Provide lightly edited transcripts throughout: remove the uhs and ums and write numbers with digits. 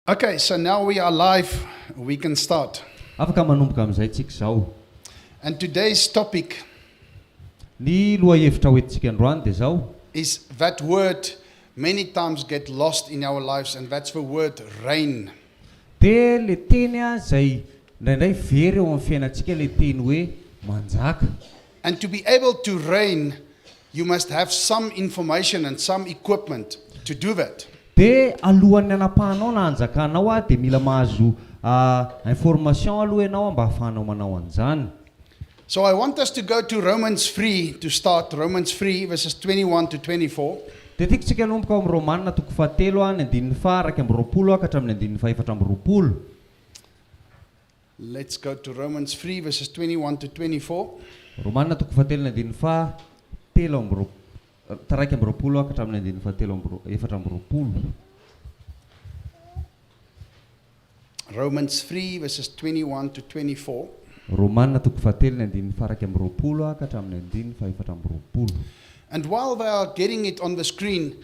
Okay, so now we are live. We can start. Afaka manomboka amin'izay tsika izao. And today's topic Ny lohahevitra hoentintsika androany dia izao. is that word many times get lost in our lives, and that's the word reign. Dia ilay teny izay indraindray very eo amin'ny fiainantsika ilay teny hoe manjaka. And to be able to reign, you must have some information and some equipment to do that. Dia alohan'ny hanapahanao na hanjakanao dia mila mahazo information aloha ianao mba hahafahanao manao an'izany. So I want us to go to Romans 3 to start, Romans 3 verses 21 to 24. Dia tiako tsika hanomboka ao amin'ny Romana toko fahatelo ny andininy faha 21 ka hatramin'ny andininy faha 24. Let's go to Romans 3 verses 21 to 24. Romana toko fahatelo ny andininy faha telo amby roa- 21 ka hatramin'ny andininy faha telo amby roa- 24. Romans 3 verses 21 to 24. Romana toko fahatelo ny andininy faha 21 ka hatramin'ny andininy faha 24. And while they are getting it on the screen,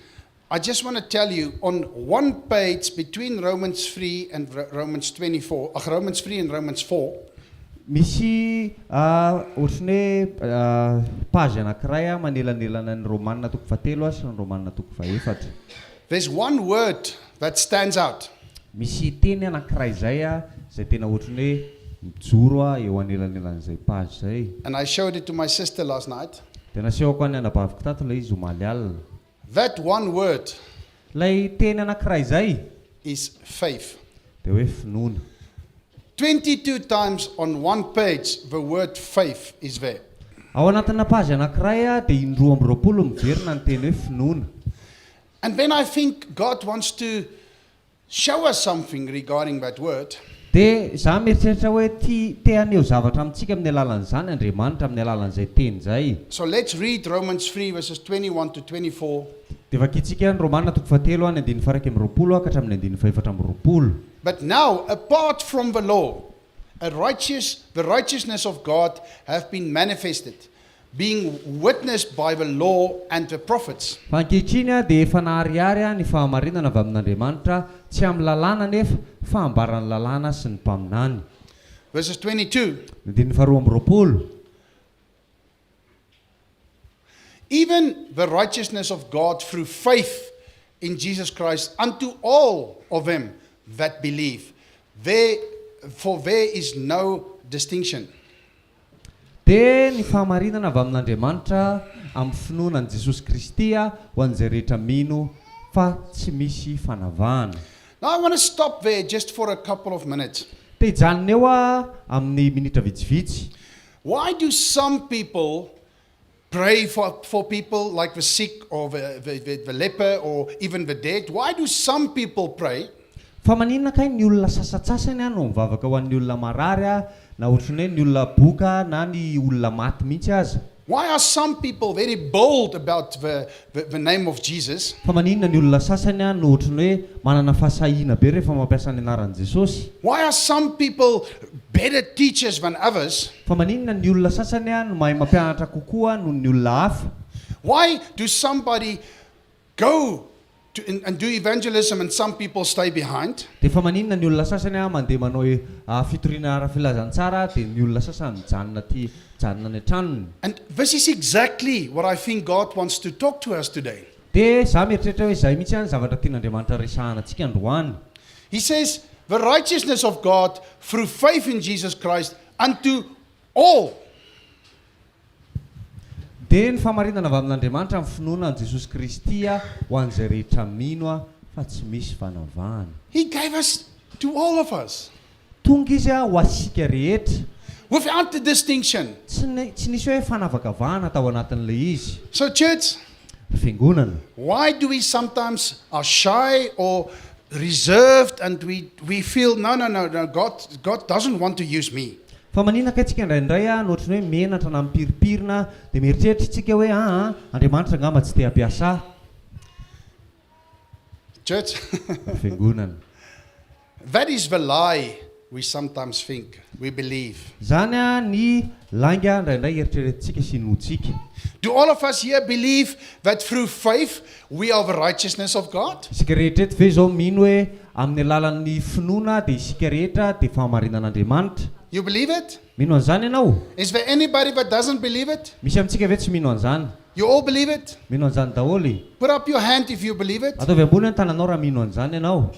I just want to tell you on one page between Romans 3 and Romans 24, Romans 3 and Romans 4, Misy ohatran'ny hoe page anankiray manelanelana ny Romana toko fahatelo sy ny Romana toko fahefatra. There's one word that stands out. Misy teny anankiray izay izay tena ohatran'ny hoe mijoro eo anelanelan'izay page izay. And I showed it to my sister last night. Dia nasehoko an'ny anabaviko tato ilay izy omaly alina. That one word Ilay teny anankiray izay is faith. dia hoe finoana. 22 times on one page the word faith is there. Ao anatina page anankiray dia in-22 miverina ny teny hoe finoana. And then I think God wants to show us something regarding that word. Dia izaho mieritreritra hoe tia te haneho zavatra amintsika amin'ny alalan'izany Andriamanitra amin'ny alalan'izay teny izay. So let's read Romans 3 verses 21 to 24. Dia vakintsika ny Romana toko fahatelo ny andininy faha 21 ka hatramin'ny andininy faha 24. But now, apart from the law, a righteous, the righteousness of God hath been manifested, being witnessed by the law and the prophets. Fa ankehitriny dia efa naharihary ny fahamarinana avy amin'Andriamanitra, tsy amin'ny lalàna anefa, fa ambaran'ny lalàna sy ny mpaminany. Verses 22. Ny andininy faha 22. Even the righteousness of God through faith in Jesus Christ unto all of them that believe. There, for there is no distinction. Dia ny fahamarinana avy amin'Andriamanitra amin'ny finoana an'i Jesosy Kristy ho an'izay rehetra mino, fa tsy misy fanavahana. Now I want to stop there just for a couple of minutes. Te hijanona eo aho amin'ny minitra vitsivitsy. Why do some people pray for people like the sick or the leper or even the dead? Why do some people pray? Fa maninona kay ny olona sasantsasany no mivavaka ho an'ny olona marary na ohatran'ny hoe ny olona boka na ny olona maty mihitsy aza? Why are some people very bold about the name of Jesus? Fa maninona ny olona sasany no ohatran'ny hoe manana fahasahiana be rehefa mampiasa ny anaran'i Jesosy? Why are some people better teachers than others? Fa maninona ny olona sasany no mahay mampianatra kokoa noho ny olona hafa? Why do somebody go to and do evangelism and some people stay behind? Dia fa maninona ny olona sasany mandeha manao fitoriana ara-filazantsara dia ny olona sasany mijanona aty mijanona any an-tranony? And this is exactly what I think God wants to talk to us today. Dia za mieritreritra hoe izay mihitsy ny zavatra tian'Andriamanitra resahana antsika androany. He says, the righteousness of God through faith in Jesus Christ unto all. Dia ny fahamarinana avy amin'Andriamanitra amin'ny finoana an'i Jesosy Kristy ho an'izay rehetra mino fa tsy misy fanavahana. He gave us to all of us. Tonga izy ho antsika rehetra. Without the distinction. Tsy tsy nisy hoe fanavakavahana tao anatin'ilay izy. So church, Fiangonana. why do we sometimes are shy or reserved and we feel, no, no, no, no, God doesn't want to use me? Fa maninona kay tsika indraindray no ohatran'ny hoe menatra na mipirimpirina dia mieritreritra isika hoe aa Andriamanitra angamba tsy te hampiasa ahy. Church, Fiangonana. that is the lie we sometimes think, we believe. Zany ny lainga indraindray eritreretintsika sy inoantsika. Do all of us here believe that through faith we are the righteousness of God? Isika rehetra eto ve izao mino hoe Amin'ny alalan'ny finoana dia isika rehetra dia fahamarinan'Andriamanitra. You believe it? Mino an'izany ianao? Is there anybody that doesn't believe it? Misy amintsika ve tsy mino an'izany? You all believe it? Mino an'izany daholo? Put up your hand if you believe it. Ataovy ambony ny tananao raha mino an'izany ianao.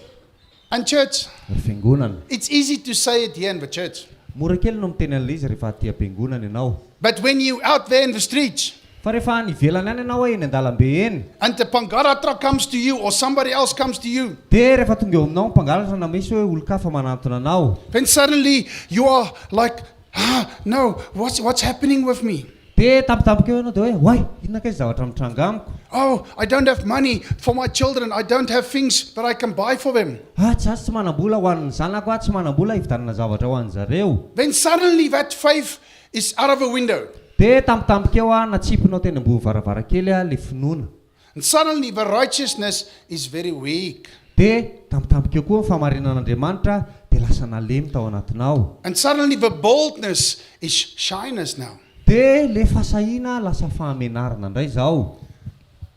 And church, Ry fiangonana. it's easy to say it here in the church. Mora kely no miteny an'ilay izy rehefa aty am-piangonana ianao. But when you out there in the streets Fa rehefa any ivelany any ianao hoe eny an-dalambe eny, and the pangaratra comes to you or somebody else comes to you, dia rehefa tonga eo aminao ny mpangalatra na misy hoe olon-kafa manantona anao, then suddenly you are like, ah, no, what's happening with me? Dia tampotampoka eo ianao dia hoe, Oay, inona kay zavatra mitranga amiko? Oh, I don't have money for my children. I don't have things that I can buy for them. Ah, tsy azo, tsy manam-bola ho an'ny zanako aho, tsy manam-bola hividianana zavatra ho an-jareo. Then suddenly that faith is out of a window. Dia tampotampoka eo aho natsipinao teny ambony varavarankely aho ilay finoana. And suddenly the righteousness is very weak. Dia tampotampoka eo koa ny fahamarinan'Andriamanitra dia lasa nalemy tao anatinao. And suddenly the boldness is shyness now. Dia ilay fahasahiana lasa fahamenarana indray izao.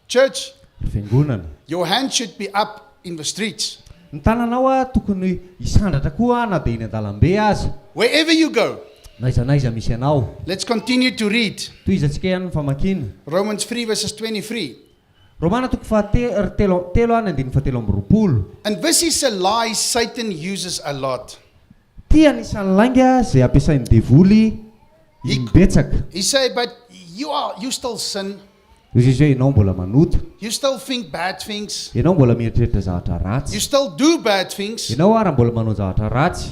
Church, Ry fiangonana. your hand should be up in the streets. Ny tananao tokony hisandratra koa na dia eny an-dalambe aza. Wherever you go. Na aiza na aiza misy anao. Let's continue to read. Tohizantsika ihany ny famakiana. Romans 3 verses 23. Romana toko faha telo telo ny andininy fahatelo amby roapolo. And this is a lie Satan uses a lot. Ity anisan'ny lainga izay ampiasain'ny devoly im-betsaka. He say but you are you still sin. Hoy izy hoe ianao mbola manota. You still think bad things. Ianao mbola mieritreritra zavatra ratsy. You still do bad things. Ianao ara mbola manao zavatra ratsy.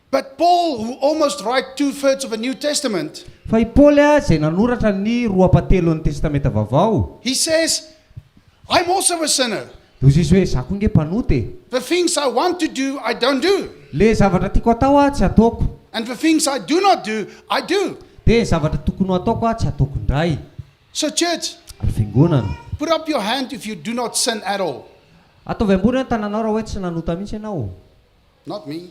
But Paul who almost write two thirds of a New Testament. Fa i Paoly izay nanoratra ny roa ampahatelon'ny Testamenta Vaovao. He says, I'm also a sinner. Dia hoy izy hoe, Izaho koa ange mpanota e. The things I want to do, I don't do. Ilay zavatra tiako hatao aho tsy ataoko. And the things I do not do, I do. Dia ny zavatra tokony ho ataoko aho tsy ataoko indray. So church, Ry fiangonana. put up your hand if you do not sin at all. Ataovy ambony ny tananao raha hoe tsy nanota mihitsy ianao. Not me.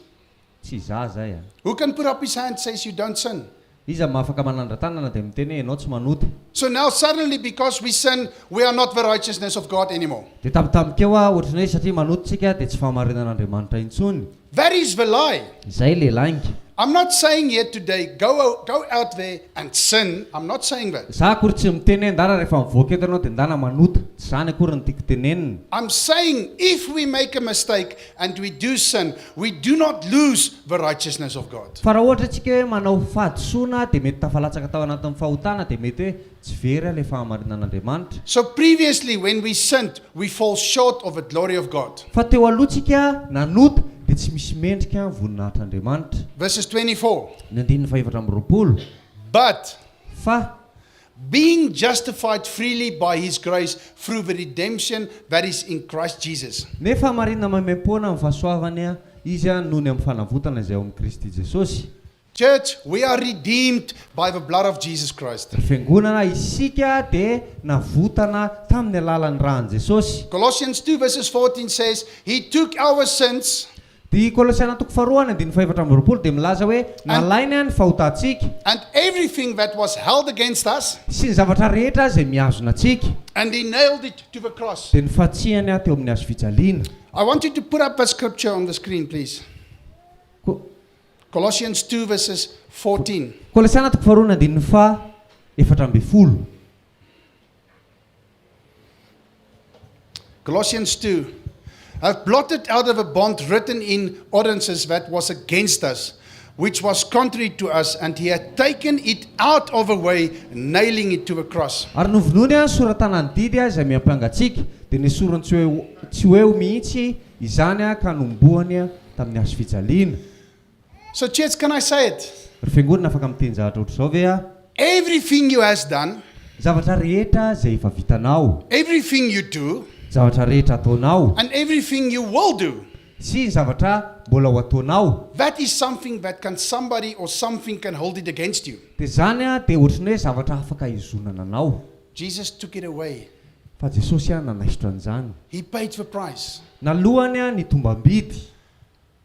Tsy izaho izay a. Who can put up his hand says you don't sin? Iza no afaka manandra-tanana dia miteny hoe ianao tsy manota? So now suddenly because we sin we are not the righteousness of God anymore. Dia tampotampoka eo aho ohatran'ny hoe satria manota isika dia tsy fahamarinan'Andriamanitra intsony. That is the lie. Izay ilay lainga. I'm not saying here today go go out there and sin, I'm not saying that. Za akory tsy miteny hoe ndana rehefa mivoaka eto ianao dia ndana manota, tsy izany akory no tiako tenenina. I'm saying if we make a mistake and we do sin, we do not lose the righteousness of God. Fa raha ohatra tsika hoe manao fahadisoana dia mety tafalatsaka tao anatin'ny fahotana dia mety hoe tsy very ilay fahamarinan'Andriamanitra. So previously when we sinned, we fall short of the glory of God. Fa teo aloha tsika nanota dia tsy misy mendrika ny voninahitr'Andriamanitra. Verses 24. Ny andininy fahefatra amby roapolo. But. Fa. Being justified freely by his grace through the redemption that is in Christ Jesus. Nefa hamarina maimaimpoana amin'ny fahasoavany izy noho ny amin'ny fanavotana izay ao amin'i Kristy Jesosy. Church, we are redeemed by the blood of Jesus Christ. Ry fiangonana, isika dia navotana tamin'ny alalan'ny ràn'i Jesosy. Colossians 2 verses 14 says, He took our sins. Dia Kolosiana toko faharoa any andininy fahefatra amby roapolo dia milaza hoe nalainy ny fahotantsika. And everything that was held against us. Sy ny zavatra rehetra izay mihazona antsika. And he nailed it to the cross. Dia nofantsihany teo amin'ny hazo fijaliana. I want you to put up a scripture on the screen please. Ko. Colossians 2 verses 14. Kolosiana toko faharoa ny andininy faha 14. Colossians 2 Have blotted out of a bond written in ordinances that was against us, which was contrary to us, and he had taken it out of the way, nailing it to the cross. Ary novonoiny ny sora-tanan'ny didy izay miampanga antsika, dia nesoriny tsy ho tsy ho eo mihitsy izany ka nohomboany tamin'ny hazo fijaliana. So church, can I say it? Ry fiangonana afaka miteny zavatra ohatr'izao ve aho? Everything you has done. Zavatra rehetra izay efa vitanao. Everything you do. Zavatra rehetra ataonao. And everything you will do. Sy ny zavatra mbola ho ataonao. That is something that can somebody or something can hold it against you. Dia izany dia ohatran'ny hoe zavatra afaka hizonana anao. Jesus took it away. Fa Jesosy nanaisotra an'izany. He paid the price. Nalohany ny tombam-bidy.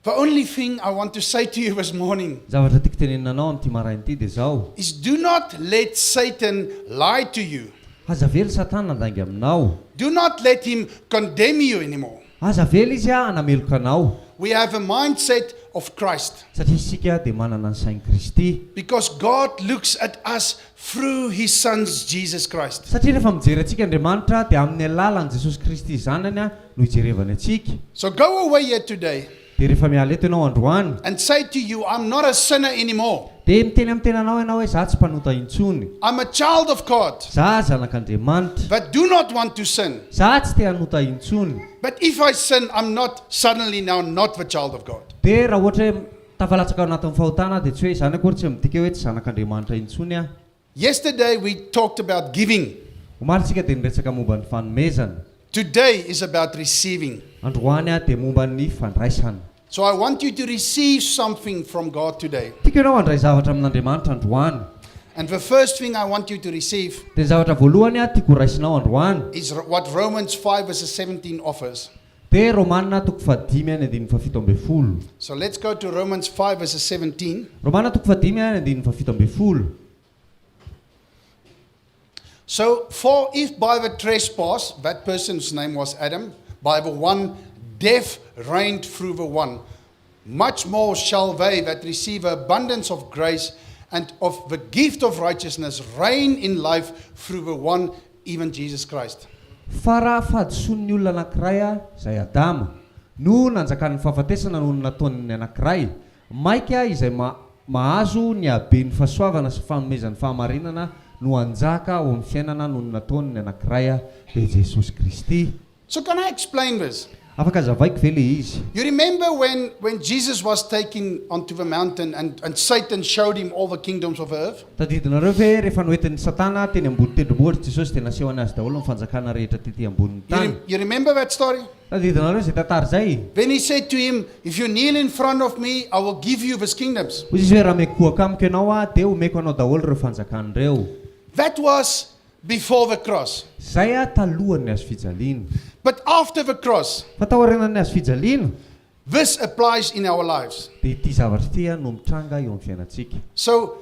The only thing I want to say to you this morning. Zavatra tiako tenenina anao amin'ity maraina ity dia izao. Is do not let Satan lie to you. Aza avela Satana handainga aminao. Do not let him condemn you anymore. Aza avela izy hanameloka anao. We have a mindset of Christ. Satria isika dia manana ny sain'i Kristy. Because God looks at us through his Son's Jesus Christ. Satria rehefa mijery antsika Andriamanitra dia amin'ny alalan'i Jesosy Kristy Zanany no ijerevany antsika. So go away here today. Dia rehefa miala eto ianao androany. And say to you, I'm not a sinner anymore. Dia miteny amin'ny tenanao ianao hoe, Za tsy mpanota intsony. I'm a child of God. Za zanak'Andriamanitra. But do not want to sin. Za tsy te hanota intsony. But if I sin, I'm not suddenly now not the child of God. Dia raha ohatra hoe tafalatsaka ao anatin'ny fahotana aho dia tsy hoe izany akory tsy midika hoe tsy zanak'Andriamanitra intsony aho. Yesterday we talked about giving. Omaly isika dia niresaka momba ny fanomezana. Today is about receiving. Androany dia momba ny fandraisana. So I want you to receive something from God today. Tiako ianao handray zavatra amin'Andriamanitra androany. And the first thing I want you to receive. Dia ny zavatra voalohany tiako horaisinao androany. Is what Romans 5 verses 17 offers. Dia Romana toko fahadimy any andininy fahafito ambin'ny folo. So let's go to Romans 5 verses 17. Romana toko fahadimy any andininy fahafito ambin'ny folo. So, for if by the trespass, that person's name was Adam, by the one death reigned through the one, much more shall they that receive abundance of grace and of the gift of righteousness reign in life through the one, even Jesus Christ. Fa raha fahadisoan'ny olona anankiray izay Adama no nanjakan'ny fahafatesana noho ny nataon'ny anankiray, maika izay ma mahazo ny haben'ny fahasoavana sy fanomezan'ny fahamarinana no hanjaka ao amin'ny fiainana noho ny nataon'ny anankiray, dia Jesosy Kristy. So, can I explain this? Afaka hazavaiko ve le izy? You remember when Jesus was taken onto the mountain and Satan showed him all the kingdoms of earth? Tadidinareo ve rehefa noentin'ny Satana teny ambony tendrombohitra Jesosy dia nasehony azy daholo ny fanjakana rehetra tety ambonin'ny You, tany? you remember that story? Tadidinareo zay tantara zay? Then he said to him, "If you kneel in front of me, I will give you these kingdoms." Hoy izy hoe raha miankohoka amiko ianao a dia omeko anao daholo ireo fanjakana ireo. That was before the cross. Zay a talohan'ny hazo fijaliana. But after the cross, Fa taorian'ny hazo fijaliana this applies in our lives. dia ity zavatra ity a no mitranga eo amin'ny fiainantsika. So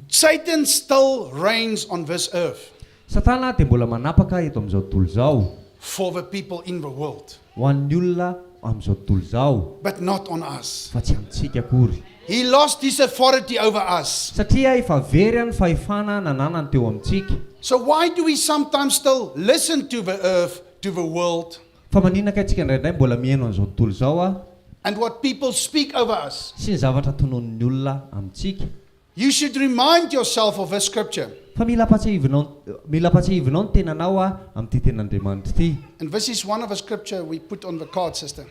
Satan still reigns on this earth Satana dia mbola manapaka eto amin'izao tontolo izao for the people in the world, ho an'ny olona amin'izao tontolo izao but not on us. fa tsy amintsika akory. He lost his authority over us. Satria efa very any fahefana nananany teo amintsika. So why do we sometimes still listen to the earth, to the world, Fa maninona ka isika indraindray mbola mihaino an'izao tontolo izao a and what people speak over us? sy ny zavatra tononin'ny olona amintsika? You should remind yourself of this scripture. Fa mila ampatsiahivinao ny tenanao a amin'ity tenin'Andriamanitra ity. And this is one of the scripture we put on the card, sister.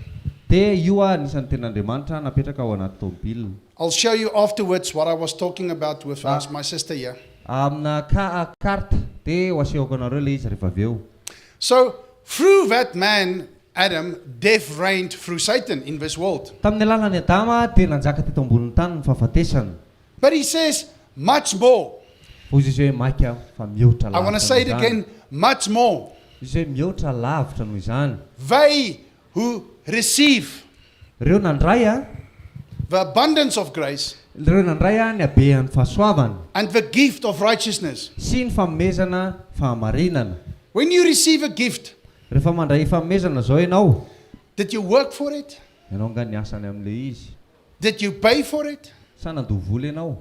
Dia io a anisan'ny tenin'Andriamanitra napetraka ao anaty tomobile. I'll show you afterwards what I was talking about with us, my sister here. Amina ka carte dia ho asehoko anareo le izy rehefa avy eo. So, through that man, Adam, death reigned through Satan in this world. Tamin'ny alalan'ny Adama dia nanjaka teto ambonin'ny tany ny fahafatesana. But he says, much more. Hoy izy hoe maika fa mihoatra I want to say it lavitra noho izany. Again, much more. Izy hoe mihoatra lavitra noho izany. They who receive Ireo nandray a the abundance of grace ireo nandray a ny haben'ny fahasoavana and the gift of righteousness. Sy ny fanomezana fahamarinana. When you receive a gift, Rehefa mandray fanomezana zao ianao, did you work for it? Ianao nga niasany amin'le izy? Did you pay for it? Sa nandoa vola ianao?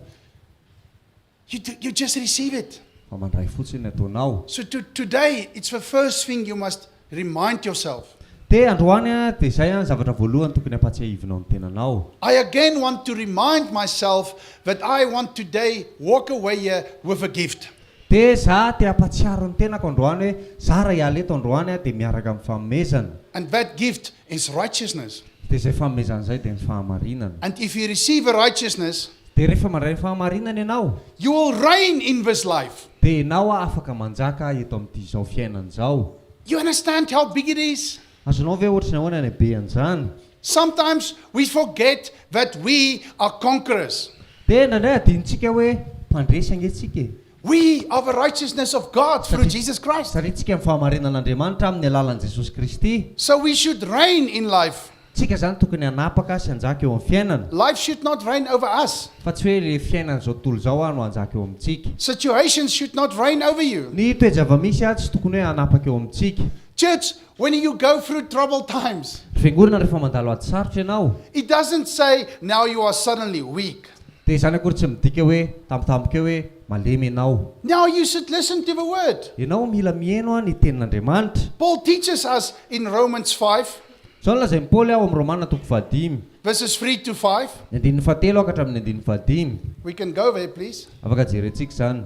You just receive it. Fa mandray fotsiny ny ataonao. So today, it's the first thing you must remind yourself. Dia androany a dia zay a ny zavatra voalohany tokony ampatsiahivinao ny tenanao. I again want to remind myself that I want today walk away here with a gift. Dia za te hampatsiaro ny tenako androany hoe za raha hiala eto androany a dia miaraka amin'ny fanomezana. And that gift is righteousness. Dia zay fanomezana zay dia ny fahamarinana. And if you receive a righteousness, Dia rehefa mandray ny fahamarinana ianao, you will reign in this life. Dia ianao a afaka manjaka eto amin'ity zao fiainana zao. You understand how big it is? Azonao ve ohatry ny ahoana ny haben'izany? Sometimes we forget that we are conquerors. Dia indraindray adinontsika hoe mpandresy ange tsika e. We are the righteousness of God through Jesus Christ. Satria tsika ny fahamarinan'Andriamanitra amin'ny alalan'i Jesosy Kristy. So we should reign in life. Tsika zany tokony hanapaka sy hanjaka eo amin'ny fiainana. Life should not reign over us. Fa tsy hoe le fiainan'izao tontolo izao a no hanjaka eo amintsika. Situations should not reign over you. Ny toe-java-misy a tsy tokony hoe hanapaka eo amintsika. Church, when you go through troubled times, Ry fiangonana, rehefa mandalo ady sarotra ianao, it doesn't say now you are suddenly weak. dia izany akory tsy midika hoe tampotampoka eo hoe malemy ianao. Now you should listen to the word. Ianao mila mihaino ny tenin'Andriamanitra. Paul teaches us in Romans 5, Izao no lazain'i Paoly ao amin'ny Romana toko fahadimy, verses 3 to 5. ny andininy fahatelo ka hatramin'ny andininy fahadimy. We can go there, please. Afaka jerentsika izany.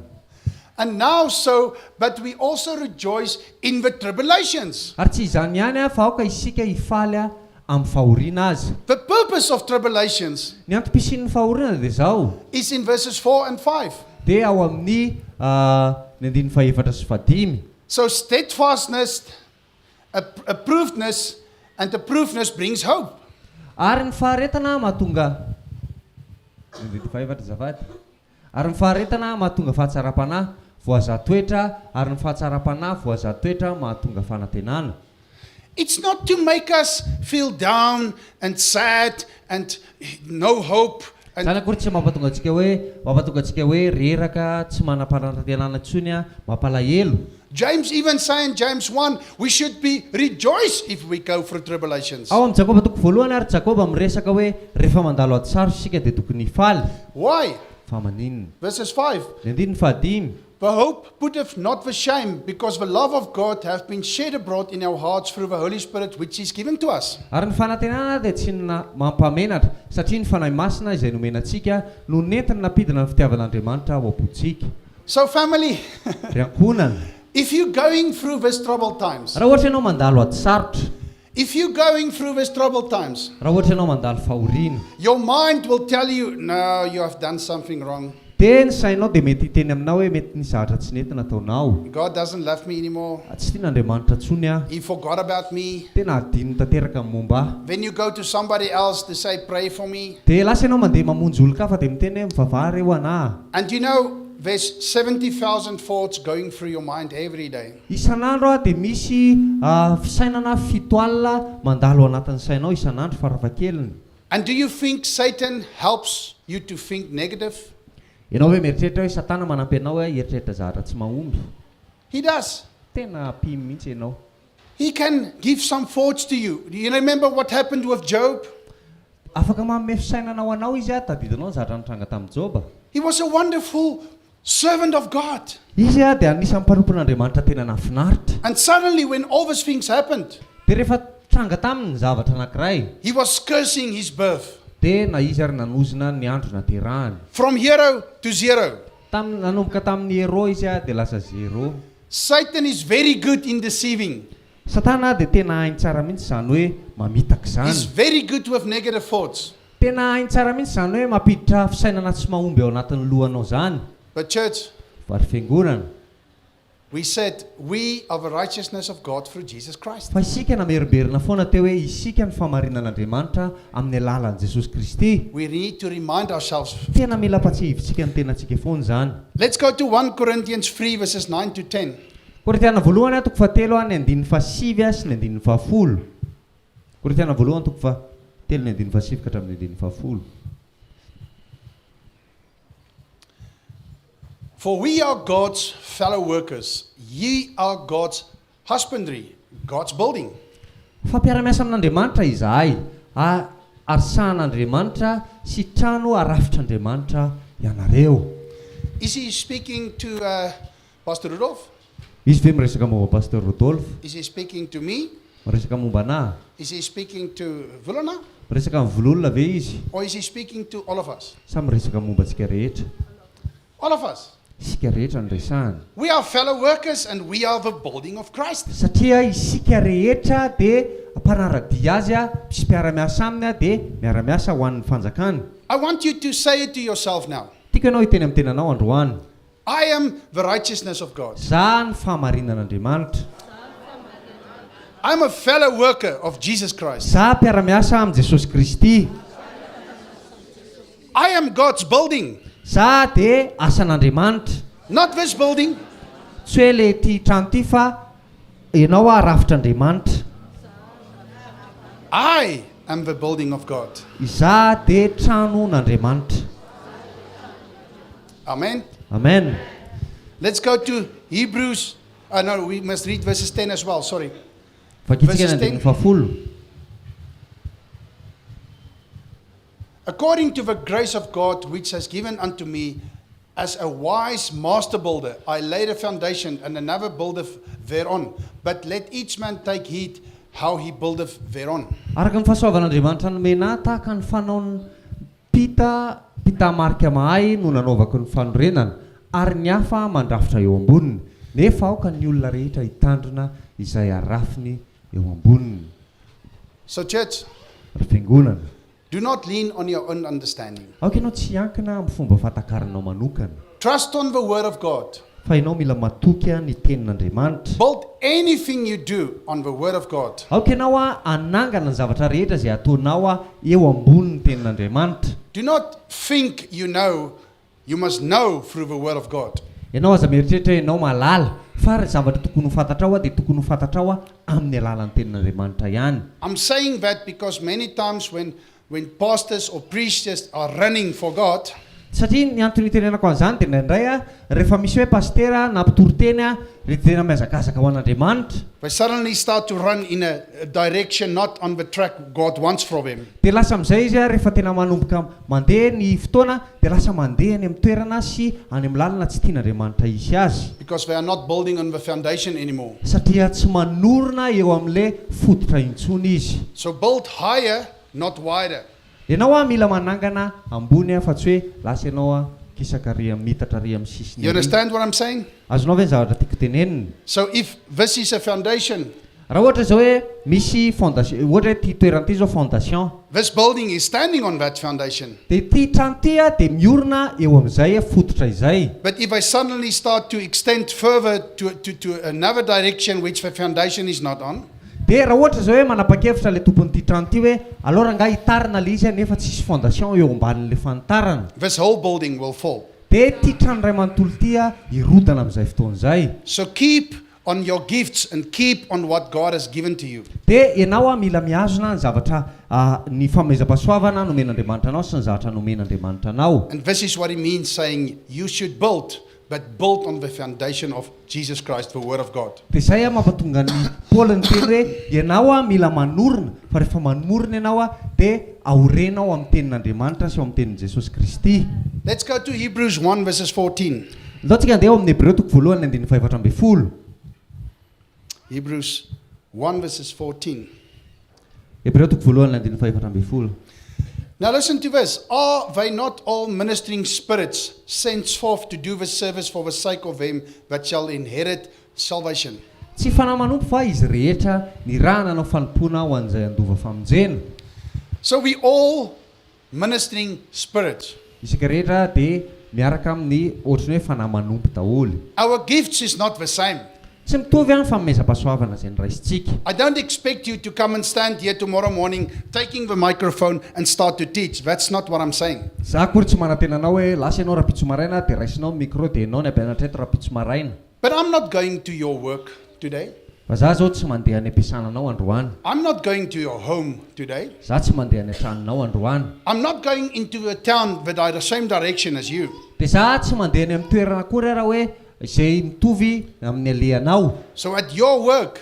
And now so, but we also rejoice in the tribulations. Ary tsy izany ihany, fa aoka isika hifaly amin'ny fahoriana aza. The purpose of tribulations Ny antom-pisian'ny fahoriana dia izao. is in verses 4 and 5. Dia ao amin'ny ny andininy fahefatra sy fahadimy. So steadfastness, approvedness, and approvedness brings hope. Ary ny faharetana mahatonga ny andininy fahefatra azafady. Ary ny faharetana mahatonga fahatsaram-panahy voazaha toetra, ary ny fahatsaram-panahy voazaha toetra mahatonga fanantenana. It's not to make us feel down and sad and no hope and Izany akory tsy mampatonga antsika hoe mampatonga antsika hoe reraka, tsy manam-panantenana intsony, mampalahelo. James even say in James 1, we should be rejoice if we go through tribulations. Ao amin'ny Jakoba toko voalohany ary Jakoba miresaka hoe rehefa mandalo ady sarotra isika dia tokony hifaly. Why? Fa maninona? Verses 5. Ny andininy fahadimy. The hope putteth not the shame, because the love of God hath been shed abroad in our hearts through the Holy Spirit which is given to us. Ary ny fanantenana dia tsy mampamenatra, satria ny Fanahy Masina izay nomena antsika no nentiny nampidina ny fitiavan'Andriamanitra ao am-pontsika. So family, Ry ankohonana. if you going through this troubled times, Raha ohatra ianao mandalo ady sarotra. if you going through this troubled times, Raha ohatra ianao mandalo fahoriana. your mind will tell you, no, you have done something wrong. Dia ny sainao dia mety hiteny aminao hoe mety nisy zavatra tsy nety nataonao. God doesn't love me anymore. Tsy tian'Andriamanitra intsony aho. He forgot about me. Tena hadinony tanteraka ny momba ahy. Then you go to somebody else to say, pray for me. Dia lasa ianao mandeha mamonjy olon-kafa dia miteny hoe mivavaha re ho anah. And you know, there's 70,000 thoughts going through your mind every day. Isan'andro aho dia misy fisainana 70,000 mandalo ao anatin'ny sainao isan'andro farafahakeliny. And do you think Satan helps you to think negative? Ianao ve mieritreritra hoe Satana manampy anao hieritreritra zavatra tsy mahomby? He does. Tena ampiany mihitsy ianao. He can give some thoughts to you. Do you remember what happened with Job? Afaka manome fisainana ho anao izy, tadidinao ny zavatra nitranga tamin'i Joba? He was a wonderful servant of God. Izy dia anisan'ny mpanompon'Andriamanitra tena nahafinaritra. And suddenly when all these things happened, Dia rehefa tranga taminy ny zavatra anankiray. He was cursing his birth. Dia na izy ary nanozona ny andro naterahany. From hero to zero. Tamin'ny, nanomboka tamin'ny hero izy dia lasa zero. Satan is very good in deceiving. Satana dia tena hainy tsara mihitsy izany hoe mamitaka izany. He's very good with negative thoughts. Tena hainy tsara mihitsy izany hoe mampiditra fisainana tsy mahomby ao anatin'ny lohanao izany. But church. Fa ry fiangonana. We said we are the righteousness of God through Jesus Christ. Fa isika namerimberina foana teo hoe isika no fahamarinan'Andriamanitra amin'ny alalan'i Jesosy Kristy. We need to remind ourselves. Tena mila ampatsiahivintsika ny tenantsika foana izany. Let's go to 1 Corinthians 3 verses 9 to 10. Korintiana voalohany toko fahatelo ny andininy fahasivy sy ny andininy fahafolo. Korintiana voalohany toko fahatelo ny andininy fahasivy ka hatramin'ny andininy fahafolo. For we are God's fellow workers, ye are God's husbandry, God's building. Fa mpiara-miasa amin'Andriamanitra izahay, ary sahan'Andriamanitra sy trano arafitr'Andriamanitra ianareo. Is he speaking to Pastor Rudolf? Izy ve miresaka momba Pasteur Rodolphe? Is he speaking to me? Miresaka momba anah? Is he speaking to Volana? Miresaka amin'ny Vololona ve izy? Or is he speaking to all of us? Sa miresaka momba antsika rehetra? All of us. Isika rehetra no resahany. We are fellow workers and we are the building of Christ. Satria isika rehetra dia mpanara-dia azy sy mpiara-miasa aminy dia miara-miasa ho an'ny fanjakany. I want you to say it to yourself now. Tiako ianao hiteny amin'ny tenanao androany. I am the righteousness of God. Za ny fahamarinan'Andriamanitra. I'm a fellow worker of Jesus Christ. Za mpiara-miasa amin'i Jesosy Kristy. I am God's building. Za dia asan'Andriamanitra. Not this building. Tsy hoe le ity trano ity fa ianao aho rafitr'Andriamanitra. I am the building of God. Izaho dia tranon'Andriamanitra. Amen. Amen. Let's go to Hebrews. Uh, no, we must read verses 10 as well. Sorry. Vakintsika ny Verses andininy 10. fahafolo. According to the grace of God which has given unto me as a wise master builder, I laid a foundation and another buildeth thereon. But let each man take heed how he buildeth thereon. Araka ny fahasoavan'Andriamanitra nomena ahy tahaka ny fanaon'ny mpita mpitamarika mahay no nanaovako ny fanorenana, ary ny hafa mandrafitra eo amboniny, nefa aoka ny olona rehetra hitandrina izay arafiny eo amboniny. So, church, Ry fiangonana, do not lean on your own understanding. aoka ianao tsy hiankina amin'ny fomba fahatakaranao manokana, Trust on the word of God. fa ianao mila matoky ny tenin'Andriamanitra. Build anything you do on the word of God. Aoka ianao hanangana ny zavatra rehetra izay ataonao eo ambonin'ny tenin'Andriamanitra. Do not think you know, you must know through the word of God. Ianao aza mieritreritra hoe ianao mahalala, fa ry zavatra tokony ho fantatrao dia tokony ho fantatrao amin'ny alalan'ny tenin'Andriamanitra ihany. I'm saying that because many times when, when pastors or preachers are running for God, Satria ny antony itenenako an'izany dia indraindray a, rehefa misy hoe pasitera na mpitoriteny a, ry tena mihazakazaka ho an'Andriamanitra, they suddenly start to run in a direction not on the track God wants for them. dia lasa amin'izay izy a, rehefa tena manomboka mandeha ny fotoana dia lasa mandeha any amin'ny toerana sy any amin'ny lalana tsy tian'Andriamanitra hisy azy. Because they are not building on the foundation anymore. Satria tsy manorina eo amin'ilay fototra intsony izy. So build higher, not wider. Ianao a mila manangana ambony a fa tsy hoe lasa ianao a kisaka ary amin'ny mitatra ary amin'ny sisiny You ary. understand what I'm saying? Azonao ve ny zavatra tiako tenenina? So if this is a foundation, Raha ohatra izao hoe misy fondation, ohatra hoe ity toerana ity izao fondation. this building is standing on that foundation. Dia ity trano ity a dia miorina eo amin'izay fototra izay. But if I suddenly start to extend further to another direction which the foundation is not on, Dia raha ohatra izao hoe manapa-kevitra ilay tompon'ity trano ity hoe aleo rangahy hitarina ilay izy a nefa tsisy fondation eo ambanin'ilay fanitarana. this whole building will fall. Dia ity trano iray manontolo ity a hirodana amin'izay fotoana izay. So keep on your gifts and keep on what God has given to you. Dia ianao a mila mihazona ny zavatra ny fanomezam-pahasoavana nomen'Andriamanitra anao sy ny zavatra nomen'Andriamanitra anao. And this is what he means saying you should build, but build on the foundation of Jesus Christ, the Word of God. Dia izay a mampatonga an'i Paoly niteny hoe ianao a mila manorina, fa rehefa manorina ianao a dia aorenao amin'ny tenin'Andriamanitra sy ao amin'ny tenin'i Jesosy Kristy. Let's go to Hebrews 1 verses 14. Ndao tsika handeha ao amin'ny Hebreo toko voalohany andininy fahefatra ambin'ny folo. Hebrews 1 verses 14. Hebreo toko voalohany andininy fahefatra ambin'ny folo. Now listen to this. Are they not all ministering spirits sent forth to do the service for the sake of them that shall inherit salvation? Tsy fanahy manompo va izy rehetra nirahana hanao fanompoana ho an'izay handova famonjena? So we all ministering spirits. Isika rehetra dia miaraka amin'ny ohatran'ny hoe fanahy manompo daholo. Our gifts is not the same. Tsy mitovy ny fanomezam-pahasoavana izay noraisintsika. I don't expect you to come and stand here tomorrow morning taking the microphone and start to teach. That's not what I'm saying. Za akory tsy manantena anao hoe lasa ianao rahampitso maraina dia raisinao ny micro dia ianao ny hampianatra eto rahampitso maraina. But I'm not going to your work today. Fa za zao tsy mandeha any am-piasana anao androany. I'm not going to your home today. Za tsy mandeha any an-tranonao androany. I'm not going into a town that are the same direction as you. Dia za tsy mandeha any amin'ny toerana akory ara hoe izay mitovy amin'ny alehanao. So at your work,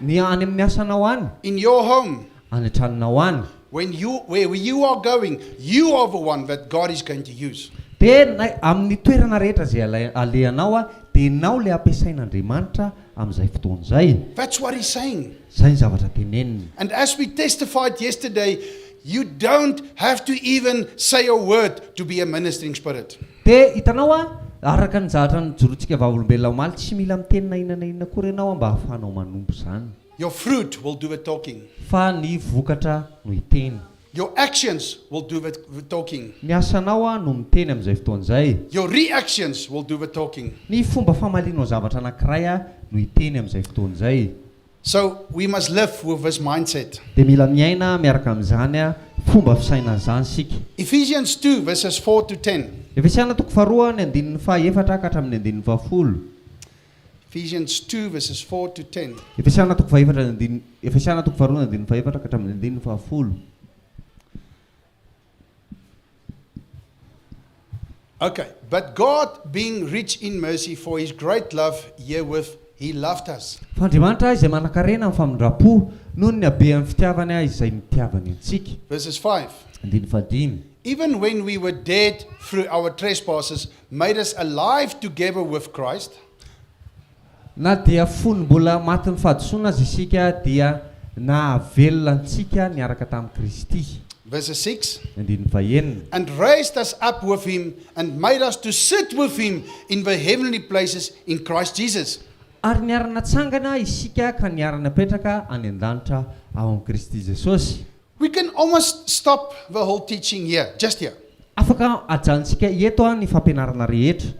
Ny any amin'ny asanao any, in your home, any an-tranonao any. when you where you are going, you are the one that God is going to use. Dia na amin'ny toerana rehetra izay alai- alehanao a, dia ianao ilay ampiasain'Andriamanitra amin'izay fotoana izay. That's what he's saying. Izay ny zavatra teneniny. And as we testified yesterday, you don't have to even say a word to be a ministering spirit. Dia hitanao a, araka ny zavatra nijoroantsika vavolombelona omaly, tsy mila miteny na inona na inona akory ianao a mba hahafahanao manompo izany. Your fruit will do the talking. Fa ny vokatra no hiteny. Your actions will do the talking. Ny asanao a no miteny amin'izay fotoana izay. Your reactions will do the talking. Ny fomba famalianao zavatra anankiray a no hiteny amin'izay fotoana izay. So we must live with this mindset. Dia mila miaina miaraka amin'izany a fomba fisainana izany isika. Ephesians 2, verses 4 to 10. Efesiana toko faharoa ny andininy fahaefatra ka hatramin'ny andininy fahafolo. Ephesians 2, verses 4 to 10. Efesiana toko fahefatra ny andininy Efesiana toko faharoa ny andininy fahefatra ka hatramin'ny andininy fahafolo. Okay. But God, being rich in mercy, for his great love herewith he loved us. Fa Andriamanitra izay manan-karena amin'ny famindram-po noho ny habean'ny fitiavany izay nitiavany antsika. Verses 5. Andininy fahadimy. Even when we were dead through our trespasses, made us alive together with Christ. Na dia fony mbola matin'ny fahadisoana aza isika dia nahavelona antsika niaraka tamin'i Kristy. Verses 6. Andininy fahenina. And raised us up with him and made us to sit with him in the heavenly places in Christ Jesus. Ary niara-natsangana isika ka niara-napetraka any an-danitra ao amin'i Kristy Jesosy. We can almost stop the whole teaching here, just here. Afaka ajanontsika eto ny fampianarana rehetra.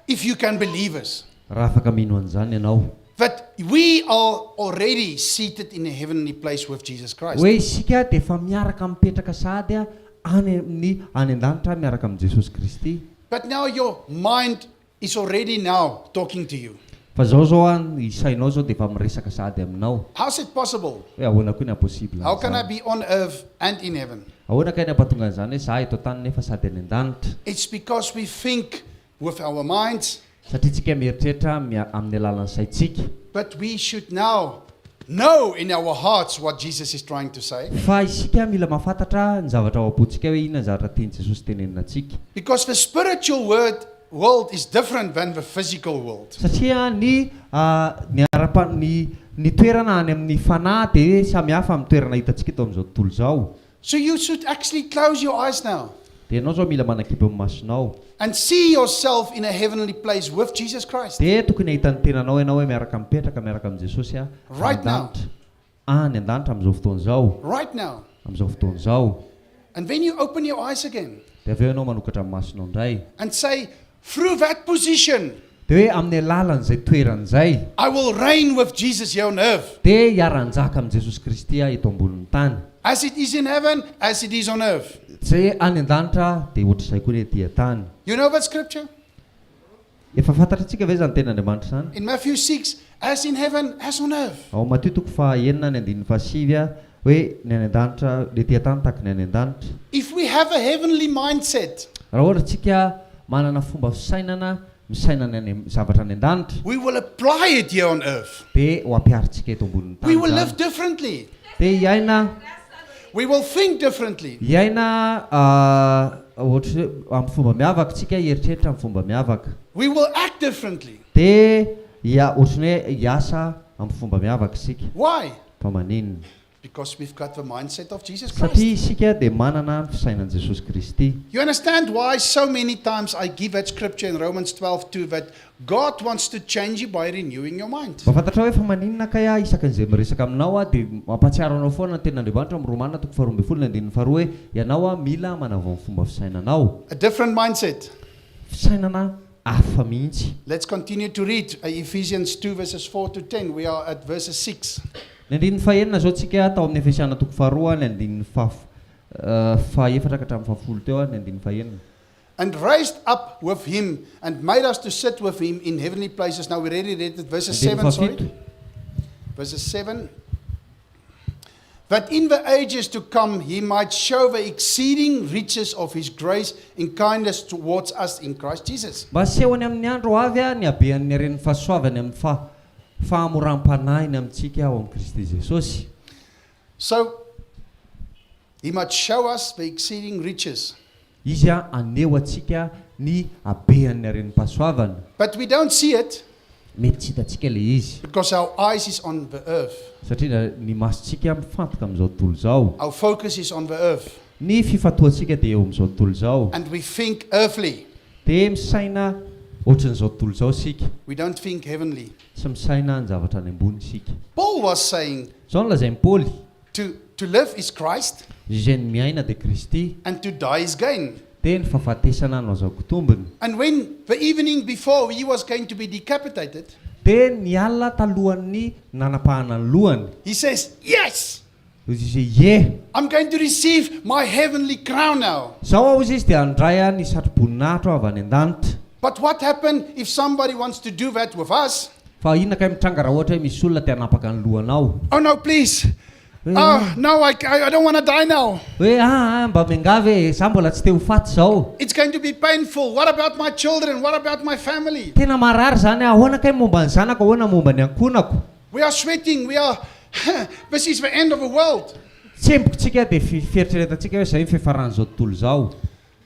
If you can believe us. Raha afaka mino an'izany ianao. That we are already seated in a heavenly place with Jesus Christ. Hoe isika dia efa miaraka mipetraka sahady any amin'ny any an-danitra miaraka amin'i Jesosy Kristy. But now your mind is already now talking to you. Fa zao zao an, ny sainao zao dia efa miresaka sahady aminao. How's it possible? Hoe ahoana koa ny hahapossible How can I an'izany? be on earth and in heaven? Ahoana kay ny hampatonga an'izany hoe za eto an-tany nefa sady any an-danitra? It's because we think with our minds. Satria tsika mieritreritra amin'ny alalan'ny saintsika. But we should now know in our hearts what Jesus is trying to say. Fa isika mila mahafantatra ny zavatra ao am-pontsika hoe inona ny zavatra tian'i Jesosy tenenina antsika. Because the spiritual word, world is different than the physical world. Satria ny ny ara-pa ny ny toerana any amin'ny fanahy dia samy hafa amin'ny toerana hitantsika eto amin'izao tontolo izao. So you should actually close your eyes now. Dia ianao izao mila manakipy ny masonao. And see yourself in a heavenly place with Jesus Christ. Dia tokony hahita ny tenanao ianao hoe miaraka mipetraka miaraka amin'i Jesosy any Right now. an-danitra. Any an-danitra amin'izao fotoana izao. Right now. Amin'izao fotoana izao. And then you open your eyes again. Dia avy eo ianao manokatra ny masonao indray. And say, Through that position. Dia hoe amin'ny alalan'izay toerana izay. I will reign with Jesus here on earth. Dia hiara-hanjaka amin'i Jesosy Kristy aho eto ambonin'ny tany. As it is in heaven, as it is on earth. Izay any an-danitra dia ohatr'izay koa ny ety an-tany. You know that scripture? Efa fantatritsika ve izany tenin'Andriamanitra izany? In Matthew 6, as in heaven, as on earth. Ao Matio toko faha enina ny andininy faha sivy hoe ny any an-danitra, ny ety an-tany tahaka ny any an-danitra. If we have a heavenly mindset. Raha ohatra tsika manana fomba fisainana misaina ny any zavatra any an-danitra. We will apply it here on earth. Dia ho ampiharintsika eto ambonin'ny We tany will live izany. differently. Dia hiaina. We will think differently. Hiaina ohatry hoe amin'ny fomba miavaka tsika, hieritreritra amin'ny fomba miavaka. We will act differently. Dia hia ohatry ny hoe hiasa amin'ny fomba miavaka isika. Why? Fa maninona? Because we've got the mindset of Jesus Christ. Satria isika dia manana ny fisainan'i Jesosy Kristy. You understand why so many times I give that scripture in Romans 12:2 that God wants to change you by renewing your mind. Mba fantatrao hoe fa maninona kay aho isakin'izay miresaka aminao aho dia mampahatsiaro anao foana ny tenin'Andriamanitra ao amin'ny Romana toko faharoa ambin'ny folo ny andininy faharoa hoe ianao aho mila manavao ny fomba fisainanao. A different mindset. Fisainana hafa mihitsy. Let's continue to read Ephesians 2 verses 4 to 10. We are at verses 6. Ny andininy fahenina izao tsika tao amin'ny Efesiana toko faharoa ny andininy fahaefatra ka hatramin'ny fahafolo teo ny andininy fahenina. And raised up with him and made us to sit with him in heavenly places. Now we already read it, verses Andininy 7, sorry. fahafito. Verses 7. That in the ages to come he might show the exceeding riches of his grace in kindness towards us in Christ Jesus. Mba asehony amin'ny andro ho avy ny habean'ny haren'ny fahasoavany amin'ny fa fahamoram-panahiny amintsika ao amin'i Kristy Jesosy. So he might show us the exceeding riches. Izy haneho antsika ny habean'ny harenim-pahasoavana. But we don't see it. Mety tsy hitantsika ilay izy. Because our eyes is on the earth. Satria ny masontsika mifantoka amin'izao tontolo izao. Our focus is on the earth. Ny fifantohantsika dia eo amin'izao tontolo izao. And we think earthly. Dia misaina ohatran'izao tontolo izao isika. We don't think heavenly. Tsy misaina ny zavatra any ambony isika. Paul was saying. Izao no lazain'i Paoly. To to live is Christ. Izay ny miaina dia Kristy. And to die is gain. Dia ny fahafatesana no azahoako tombony. And when the evening before he was going to be decapitated. Dia ny alina talohan'ny nanapahana ny lohany. He says, Yes! Hoy izy hoe, Ie! I'm going to receive my heavenly crown now. Izao aho, hoy izy, dia handray ny satroboninahitro avy any an-danitra. But what happen if somebody wants to do that with us? Fa inona kay mitranga raha ohatra hoe misy olona te hanapaka ny lohanao? Oh no, please! Hoe Oh, no, I don't want to die now. hoe ah, ah, mba miangavy e, za mbola tsy te ho faty zao. It's going to be painful. What about my children? What about my family? Tena marary zany aho, ahoana kay momba ny zanako, ahoana momba ny ankohonako? We are sweating. We are, this is the end of the world. Tsembokontsika dia fi- fieritreretantsika hoe zay ny fiafaran'izao tontolo izao.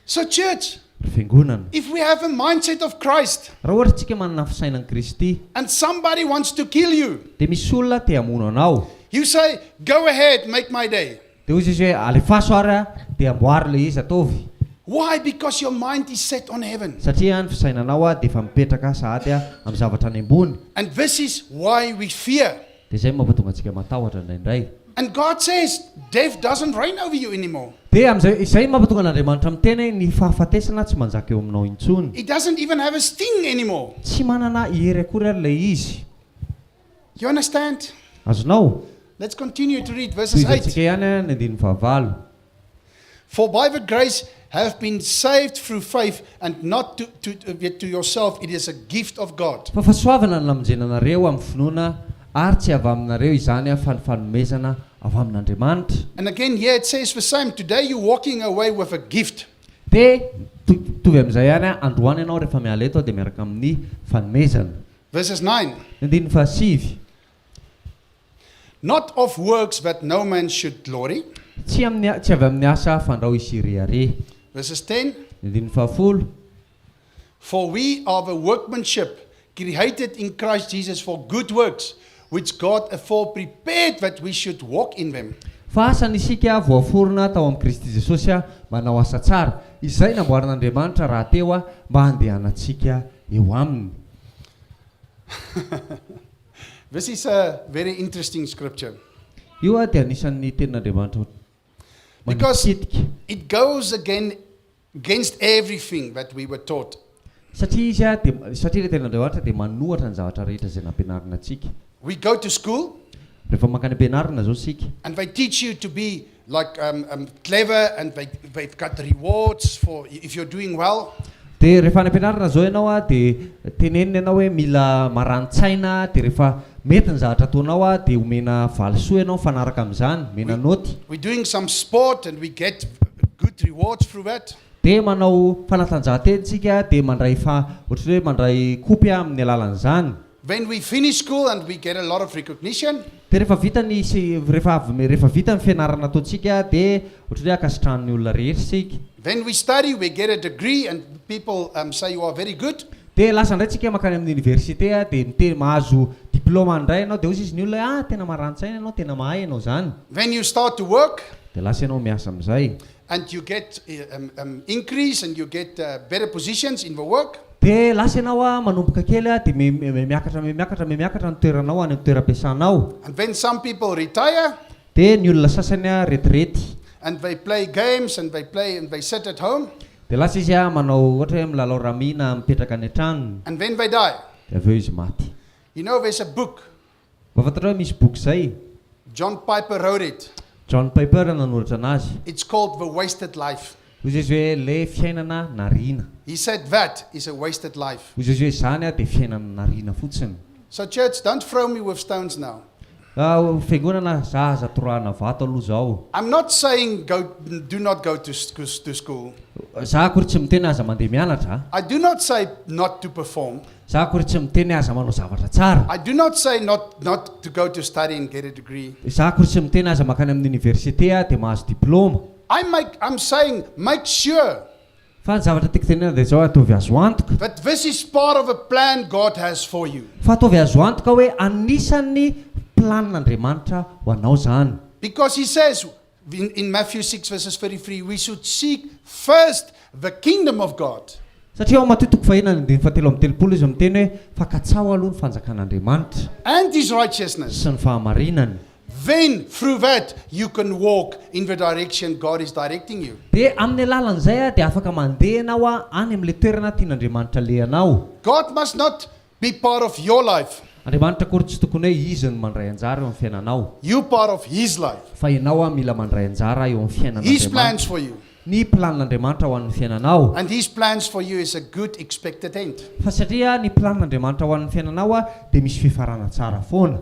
So, church, Ry fiangonana, if we have a mindset of Christ raha ohatra tsika manana fisainan'i Kristy, and somebody wants to kill you, dia misy olona te hamono anao. you say, Go ahead, make my day. Dia hoy izy hoe alefaso ary a, dia amboary ilay izy ataovy. Why? Because your mind is set on heaven. Satria ny fisainanao a dia efa mipetraka sahady a amin'ny zavatra any ambony. And this is why we fear. Dia izay no mampatonga antsika matahotra indraindray. And God says, Death doesn't reign over you anymore. Dia amin'izay izay no mampatonga an'Andriamanitra miteny hoe ny fahafatesana tsy manjaka eo aminao intsony. It doesn't even have a sting anymore. Tsy manana hery akory ary ilay izy. You understand? Azonao? Let's continue to read verses 8. Tohizantsika ihany a, ny andininy fahavalo. For by the grace have been saved through faith, and not to yourself, it is a gift of God. Fa fahasoavana no namonjena anareo amin'ny finoana, ary tsy avy aminareo izany fa ny fanomezana avy amin'Andriamanitra. And again, here it says the same. Today you're walking away with a gift. Dia to- mitovy amin'izay ihany, androany ianao rehefa miala eto dia miaraka amin'ny fanomezana. Verses 9. Ny andininy fahasivy. Not of works that no man should glory. Tsy amin'ny tsy avy amin'ny asa fandrao hisy rehareha. Verses 10. Ny andininy fahafolo. For we are the workmanship created in Christ Jesus for good works, which God afore prepared that we should walk in them. Fa asany isika voaforona tao amin'i Kristy Jesosy manao asa tsara, izay namboarin'Andriamanitra rahateo mba handehanantsika eo aminy. This is a very interesting scripture Io dia anisan'ny tenin'Andriamanitra because manitikitika. it goes again against everything that we were taught. Satria izy dia satria ilay tenin'Andriamanitra dia manohatra ny zavatra rehetra izay nampianarina antsika. We go to school Rehefa mankany am-pianarana izao isika, and they teach you to be like clever and they've got rewards for if you're doing well. Dia rehefa any am-pianarana izao ianao a, dia tenenina ianao hoe mila marani-tsaina, dia rehefa mety ny zavatra ataonao a, dia omena valisoa ianao mifanaraka amin'izany, omena naoty. We're doing some sport and we get good rewards through that. Dia manao fanatanjahantena isika dia mandray fa, ohatran'ny hoe mandray kopy amin'ny alalan'izany. When we finish school and we get a lot of recognition. Dia rehefa vita ny se, rehefa avy, rehefa vita ny fianarana ataontsika dia ohatran'ny hoe ankasitrahan'ny olona rehetra isika. When we study we get a degree and people say you are very good. Dia lasa indray tsika mankany amin'ny université dia miteny mahazo diploma indray ianao dia hoy izy ny olona hoe ah tena marani-tsaina ianao, tena mahay ianao izany. When you start to work. Dia lasa ianao miasa amin'izay. And you get increase and you get better positions in the work. Dia lasa ianao manomboka kely dia me me miakatra me miakatra me miakatra ny toeranao any amin'ny toeram-piasanao. And then some people retire. Dia ny olona sasany retirety. And they play games and they play and they sit at home. Dia lasa izy manao ohatra hoe milalao rami na mipetraka any an-tranony. And then they die. Dia avy eo izy maty. You know there's a book. Mba fantatrao hoe misy boky izay? John Piper wrote it. John Piper nanoratra anazy. It's called The Wasted Life. Hoy izy hoe le fiainana nariana. He said that is a wasted life. Hoy izy hoe izany dia fiainana nariana fotsiny. So church, don't throw me with stones now. Ah, fiangonana, za aza torahana vato aloha zao. I'm not saying go, do not go to to school. Za akory tsy miteny aza mandeha mianatra. I do not say not to perform. Za akory tsy miteny aza manao zavatra tsara. I do not say not, not to go to study and get a degree. Za akory tsy miteny aza mankany amin'ny université dia mahazo diploma. I make, I'm saying make sure. Fa ny zavatra tiako tenenina dia izao, ataovy azo antoka. That this is part of a plan God has for you. Fa ataovy azo antoka hoe anisan'ny planin'Andriamanitra ho anao izany. Because he says in, in Matthew 6 verses 33, we should seek first the kingdom of God. Satria ao Matio toko fahenina ny andininy fahatelo amby telopolo izy miteny hoe fa katsaho aloha ny fanjakan'Andriamanitra. And his righteousness. Sy ny fahamarinany. Then through that you can walk in the direction God is directing you. Dia amin'ny alalan'izay dia afaka mandeha ianao any amin'ilay toerana tian'Andriamanitra alehanao. God must not be part of your life. Andriamanitra akory tsy tokony hoe Izy no mandray anjara eo amin'ny fiainanao. You part of His life. Fa ianao mila mandray anjara eo amin'ny His fiainan'Andriamanitra. plans for you. Ny planin'Andriamanitra ho an'ny fiainanao. And His plans for you is a good expected end. Fa satria ny planin'Andriamanitra ho an'ny fiainanao dia misy fifarana tsara foana.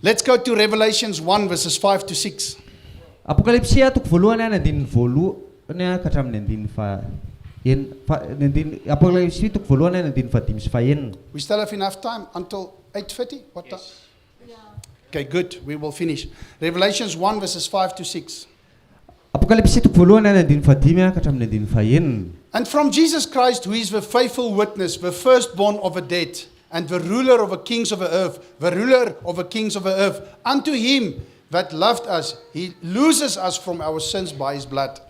Let's go to Revelations 1 verses 5 to 6. Apokalypsy toko voalohany ny andininy voalohany ka hatramin'ny andininy faha enina fa ny andininy Apokalypsy toko voalohany ny andininy fahadimy sy fahenina. We still have enough time until 8:30. What time? Okay, good. We will finish. Revelations 1 verses 5 to 6. Apokalypsy toko voalohany ny andininy fahadimy ka hatramin'ny andininy fahenina. And from Jesus Christ, who is the faithful witness, the firstborn of the dead, and the ruler of the kings of the earth, the ruler of the kings of the earth, unto him that loved us, he loses us from our sins by his blood.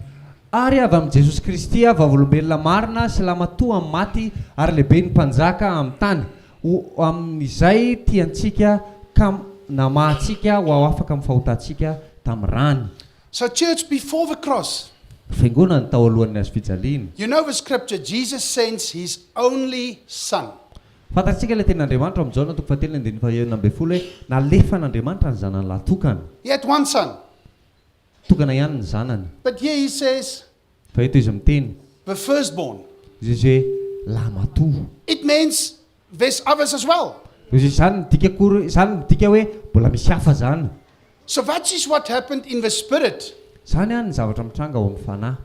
Ary avy amin'i Jesosy Kristy, vavolombelona marina sy lamatoa amin'ny maty ary lehiben'ny mpanjaka amin'ny tany, ho amin'izay tia antsika ka namaha antsika ho afaka amin'ny fahotantsika tamin'ny rany. So, church, before the cross, Fiangonana tao alohan'ny hazo fijaliana. you know the scripture, Jesus sends his only son. Fantatsika ilay tenin'Andriamanitra ao amin'ny Jaona toko fahatelo ny andininy fahenina ambin'ny folo hoe nalefan'Andriamanitra ny zanany lahy tokana. He had one son. Tokana ihany ny zanany. But here he says, Fa eto izy miteny the firstborn. izy izy hoe lamatoa. It means there's others as well. Izy zany midika kory zany midika hoe mbola misy hafa zany. So that is what happened in the spirit Zany a ny zavatra mitranga ao amin'ny fanahy.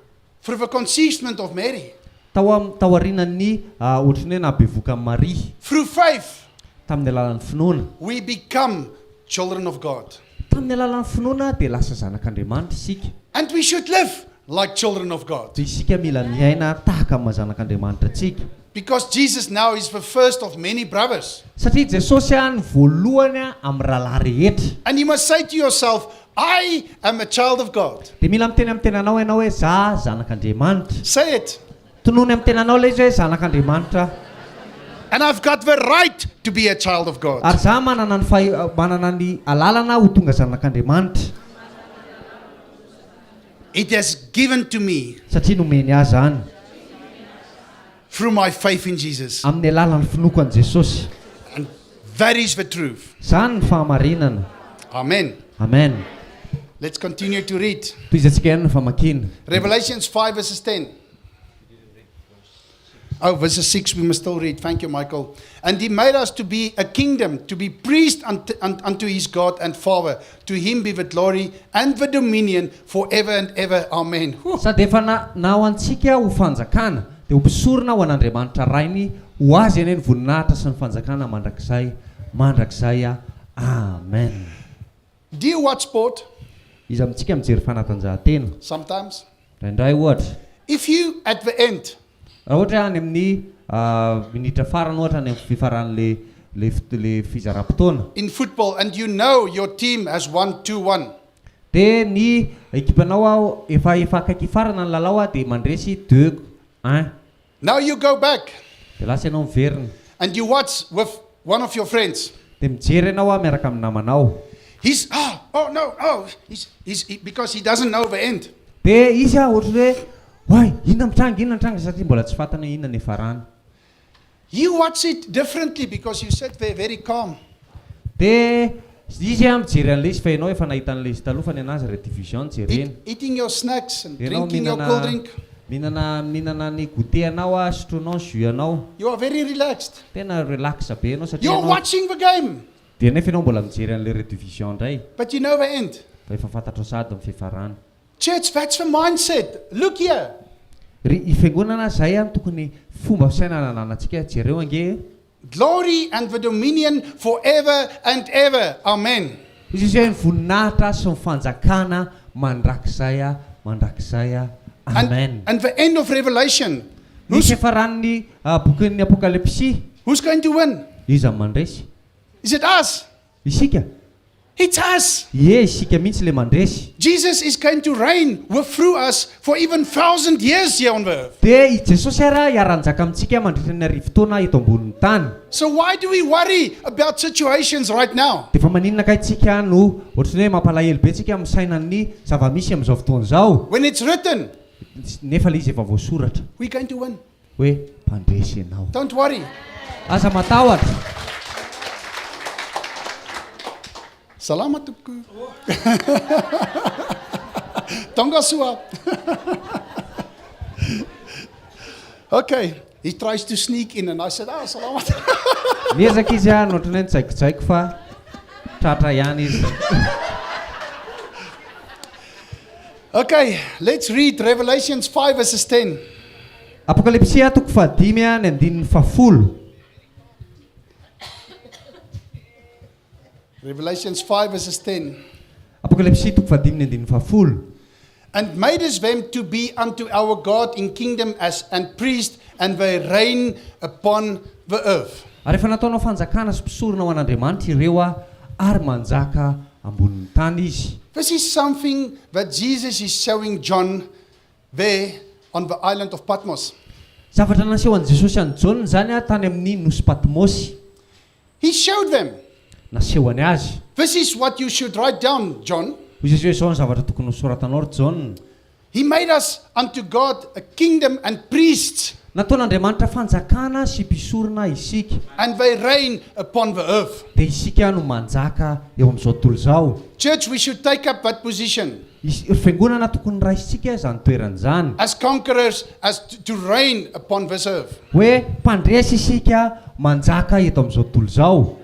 Through the conceivement of Mary. Tao am taorian'ny ohatrany hoe nahabevoka amin'i Maria. Through faith, Tamin'ny alalan'ny finoana. We become children of God. Tamin'ny alalan'ny finoana dia lasa zanak'Andriamanitra isika. And we should live like children of God. Dia isika mila miaina tahaka amin'ny zanak'Andriamanitra atsika. Because Jesus now is the first of many brothers. Satria Jesosy a ny voalohany a amin'ny rahalahy rehetra. And you must say to yourself, "I am a child of God." Dia mila miteny amin'ny tenanao ianao hoe za zanak'Andriamanitra. Say it. Tonony amin'ny tenanao ilay izy hoe zanak'Andriamanitra. And I've got the right to be a child of God. Ary za manana ny fahi- manana ny alalana ho tonga zanak'Andriamanitra. It has given to me Satria nomeny ahy zany through my faith in Jesus. Amin'ny alalan'ny finoako an' Jesosy. And that is the truth. Zany ny fahamarinana. Amen. Amen. Let's continue to read. Tohizantsika ihany ny famakiana. Revelations 5, verses 10. Oh, verses 6, we must still read. Thank you, Michael. And he made us to be a kingdom, to be priests unto his God and Father. To him be the glory and the dominion forever and ever. Amen. Whew. Sady efa na nao antsika ho fanjakana dia ho mpisorona ho an'Andriamanitra rainy ho azy anie ny voninahitra sy ny fanjakana mandrakizay mandrakizay a amen. Do you watch sport? Iza amintsika mijery fanatanjahantena? Sometimes. Indraindray ohatra. If you, at the end, Raha ohatra hoe any amin'ny minitra farany ohatra any amin'ny fifaran'le le fit- le fizaram-potoana in football and you know your team has won 2-1, dia ny ekipanao aho efa efa akaiky farana ny lalao a dia mandresy 2-1. Now you go back dia lasa ianao miverina and you watch with one of your friends. Dia mijery ianao a miaraka amin'ny namanao. He's, oh, oh no, oh, because he doesn't know the end. Dia izy a ohatry hoe oay inona mitranga inona mitranga satria mbola tsy fantany hoe inona ny farany. You watch it differently because you sit there very calm. Dia izy a mijery an'ilay izy fa ianao efa nahita an'ilay izy taloha fa ny anazy rediffusion jerena. Eating your snacks and Ianao drinking your mihinana cold drink. Mihinana mihinana ny goûter anao a sotroinao ny jus anao. You are very relaxed. Tena relax be ianao satria You're ianao watching the game, dia nefa ianao mbola mijery an'ilay rediffusion indray but you know the end. Fa efa fantatrao sady ny fifarany. Church, that's the mindset. Look here. Ry fiangonana zay a tokony fomba fisainana ananantsika jereo ange. Glory and the dominion forever and ever. Amen. Izy izy hoe ny voninahitra sy ny fanjakana mandrakizay a mandrakizay a amen. And the end of Revelation. Ny fiafaran'ny bokin'ny Apokalypsy. Who's going to win? Iza no mandresy? Is it us? Isika. It's us. Ie isika mihitsy le mandresy. Jesus is going to reign with through us for even 1,000 years here on the earth. Dia i Jesosy ara hiara-hanjaka amintsika mandritra ny 1000 taona eto ambonin'ny tany. So why do we worry about situations right now? Dia efa maninona kay tsika no ohatrany hoe mampalahelo be tsika misainan'ny zava-misy amin'izao fotoana izao? When it's written, Nefa le izy efa voasoratra we're going to win. Hoe mpandresy ianao. Don't worry. Aza matahotra. Salama tompoko. Tonga soa. Okay. He tries to sneak in and I said, "Ah, salama." Miezaka izy a no ohatrany hoe nitsaikojaiko fa Tratra ihany izy. Okay, let's read Revelations 5 verses 10. Apokalypsy toko fahadimy ny andininy fahafolo. Revelations 5 verses 10. Apokalypsy toko fahadimy ny andininy fahafolo. And madest them to be unto our God in kingdom as and priest, and they reign upon the earth. Ary efa nataonao fanjakana sy mpisorona ho an'Andriamanitra ireo aho, ary manjaka ambonin'ny tany izy. This is something that Jesus is showing John there on the island of Patmos. Zavatra nasehon'i Jesosy an'i Jaona izany tany amin'ny nosy Patmosy. He showed them. Nasehony azy. This is what you should write down, John. Hoy Jesosy hoe, Izao ny zavatra tokony hosoratanao, ry Jaona. He made us unto God a kingdom and priests. Nataon'Andriamanitra fanjakana sy mpisorona isika. And they reign upon the earth. Dia isika no manjaka eo amin'izao tontolo izao. Church, we should take up that position. Is, ry fiangonana, tokony raisintsika izany toerana izany. As conquerors, as to reign upon this earth. Hoe mpandresy isika manjaka eto amin'izao tontolo izao.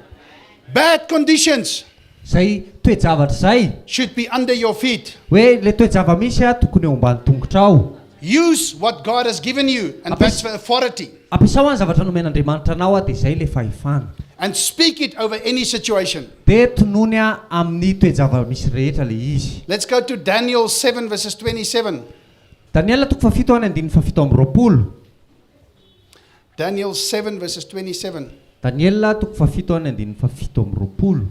Bad conditions. Izay toe-javatra izay. Should be under your feet. Hoe ilay toe-java-misy tokony eo ambany tongotrao. Use what God has given you and that's the authority. Ampiasao ny zavatra nomen'Andriamanitra anao dia izay ilay fahefana. And speak it over any situation. Dia tonony amin'ny toe-java-misy rehetra ilay izy. Let's go to Daniel 7 verses 27. Daniela toko fahafito any andininy fahafito amby roapolo. Daniel 7 verses 27. Daniela toko fahafito any andininy fahafito amby roapolo.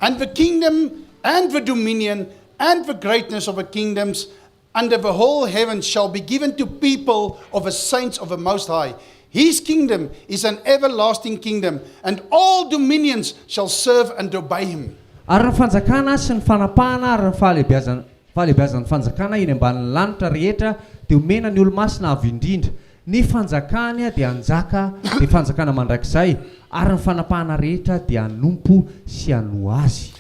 And the kingdom and the dominion and the greatness of the kingdoms under the whole heaven shall be given to people of the saints of the Most High. His kingdom is an everlasting kingdom, and all dominions shall serve and obey him. Ary ny fanjakana sy ny fanapahana ary ny fahalehibiazan, fahalehibiazan'ny fanjakana eny ambanin'ny lanitra rehetra dia homena ny olo-masina avo indrindra. Ny fanjakany dia hanjaka, dia fanjakana mandrakizay, ary ny fanapahana rehetra dia hanompo sy hanoa azy.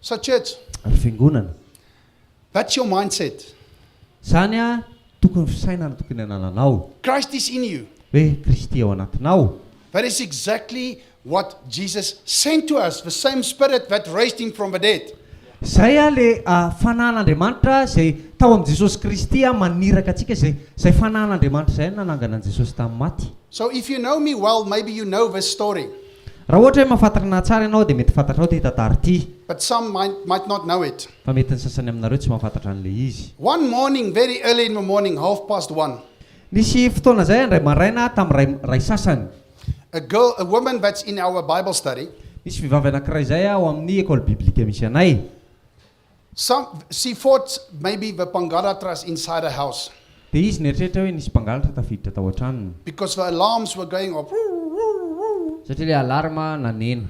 So church, Ry fiangonana. That's your mindset. Izany a, tokony fisainana tokony anananao. Christ is in you. Hoe Kristy ao anatinao. That is exactly what Jesus sent to us, the same spirit that raised him from the dead. Izay a le fanahin'Andriamanitra izay tao amin'i Jesosy Kristy a maniraka antsika izay izay fanahin'Andriamanitra izay no nanangana an'i Jesosy tamin'ny maty. So if you know me well, maybe you know this story. Raha ohatra hoe mahafantatra anah tsara ianao dia mety fantatrao ity tantara ity. But some might, might not know it. Fa mety ny sasany aminareo tsy mahafantatra an'ilay izy. One morning, very early in the morning, half past one. Nisy fotoana izay indray maraina tamin'ny ray, ray sasany. A girl, a woman that's in our Bible study. Nisy vehivavy anankiray izay ao amin'ny école biblique misy anay. Some, she thought maybe the pangalatras inside her house. Dia izy nieritreritra hoe nisy mpangalatra tafiditra tao an-tranony. Because the alarms were going off. Satria ilay alarme naneno.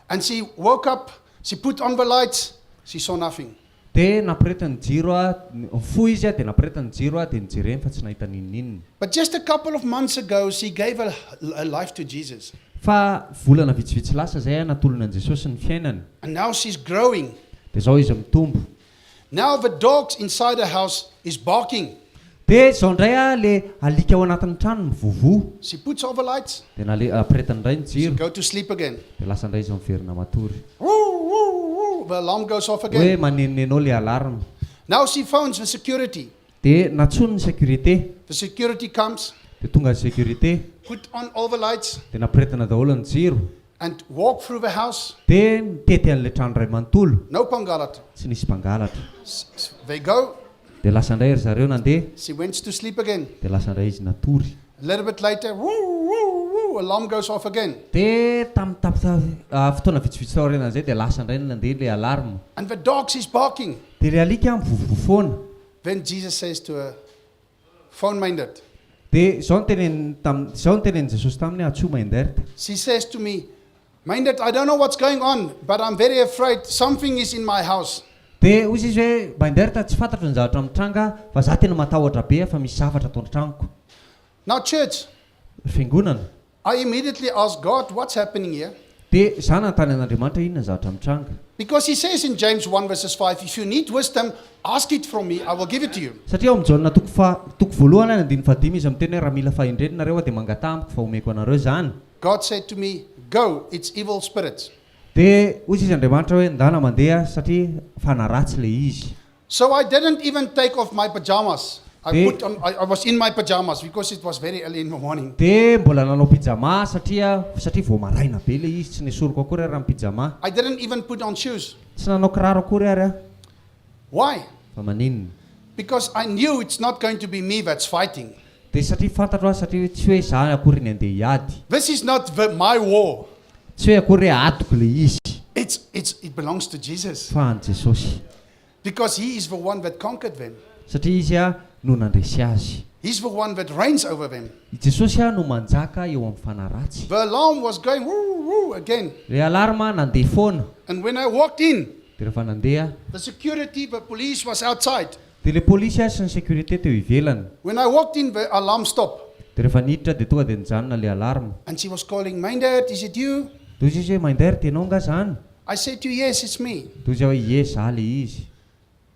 And she woke up, she put on the lights, she saw nothing. Dia nampirehetiny ny jiro, nifoha izy dia nampirehetiny ny jiro dia nojereny fa tsy nahita n'inon'inona. But just a couple of months ago she gave her her life to Jesus. Fa volana vitsivitsy lasa izay natolony an'i Jesosy ny fiainany. And now she's growing. Dia izao izy mitombo. Now the dogs inside the house is barking. Dia izao indray ah le alika ao anatin'ny trano mivovoa. She puts off the lights. Dia nale ampiretiny indray ny She jiro. go to sleep again. Dia lasa indray izy miverina matory. Woo woo woo the alarm goes off Hoe again. manenoneno ao le alarme. Now she phones the security. Dia nantsoiny ny sécurité. The security comes. Dia tonga ny sécurité. Put on all the lights. Dia nampiretina daholo ny jiro. And walk through the house. Dia nitety an'ilay trano iray manontolo. No mpangalatra. Tsy nisy mpangalatra. They go. Dia lasa indray ry zareo nandeha. She went to sleep again. Dia lasa indray izy natory. A little bit later, woo, woo, woo, alarm goes off again. Dia tamin'ny tapita fotoana vitsivitsy taorianan'izay dia lasa indray nandeha ilay alarme. And the dogs is barking. Dia ilay alika mivovoa foana. Then Jesus says to her, Phone Meindert. Dia izao no teneniny tam, izao no tenenin'i Jesosy taminy, Antsoy Meindert. She says to me, Meindert, I don't know what's going on, but I'm very afraid something is in my house. Dia hoy izy hoe, Meindert, tsy fantatro ny zavatra mitranga, fa za tena matahotra be fa misy zavatra ato an-tranoko. Now church. Ry fiangonana. I immediately asked God, what's happening here? Dia za nanontany an'Andriamanitra inona ny zavatra mitranga. Because he says in James 1 verses 5, if you need wisdom, ask it from me, I will give it to you. Satria ao amin'ny Jaona toko faha, toko voalohany any andininy fahadimy izy miteny hoe raha mila fahendrena nareo dia mangataha amiko fa omeko anareo izany. God said to me, go, it's evil spirits. Dia hoy izy Andriamanitra hoe ndana mandeha satria fanahy ratsy ilay izy. So I didn't even take off my pajamas. I Dia put on, I was in my pajamas because it was very early in the morning. Dia mbola nanao pyjama satria satria vao maraina be ilay izy, tsy nesoriko akory ary ny pyjama. I didn't even put on shoes. Tsy nanao kiraro akory ary aho. Why? Fa maninona? Because I knew it's not going to be me that's fighting. Dia satria fantatro aho satria hoe tsy hoe izaho akory ny andeha hiady. This is not the, my war. Tsy hoe akory hoe adiko ilay izy. It's, it's, it belongs to Jesus. Fa an'i Jesosy. Because he is the one that conquered them. Satria Izy no nandresy azy. He's the one that reigns over them. I Jesosy no manjaka eo amin'ny fanahy ratsy. The alarm was going woo, woo again. Ilay alarme nandeha foana. And when I walked in, Dia rehefa nandeha. the security, the police was outside. Dia ilay polisy sy ny sécurité teo ivelany. When I walked in, the alarm stopped. Dia rehefa niditra dia tonga dia nijanona ilay alarme. And she was calling, Meindert, is it you? Dia hoy izy hoe, Meindert, ianao angaha izany? I said to you, yes, it's me. Dia hoy izy hoe, ie, izaho ilay izy.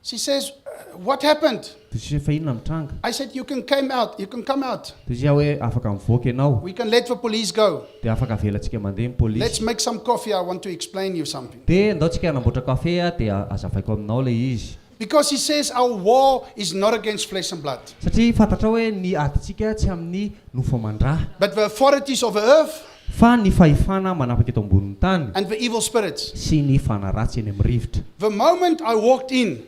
She says, what happened? Dia hoy izy hoe, fa inona no mitranga? I said, you can come out, you can come out. Dia hoy izy hoe, afaka mivoaka ianao. We can let the police go. Dia afaka avelantsika mandeha ny polisy. Let's make some coffee, I want to explain you something. Dia ndao tsika hanamboatra kafe dia hazavaiko aminao ilay izy. Because he says our war is not against flesh and blood. Satria fantatrao hoe ny adintsika tsy amin'ny nofo aman-dra. But the authorities of the earth. Fa ny fahefana manapaka eto ambonin'ny tany. And the evil spirits. Sy ny fanahy ratsy eny amin'ny rivotra. The moment I walked in.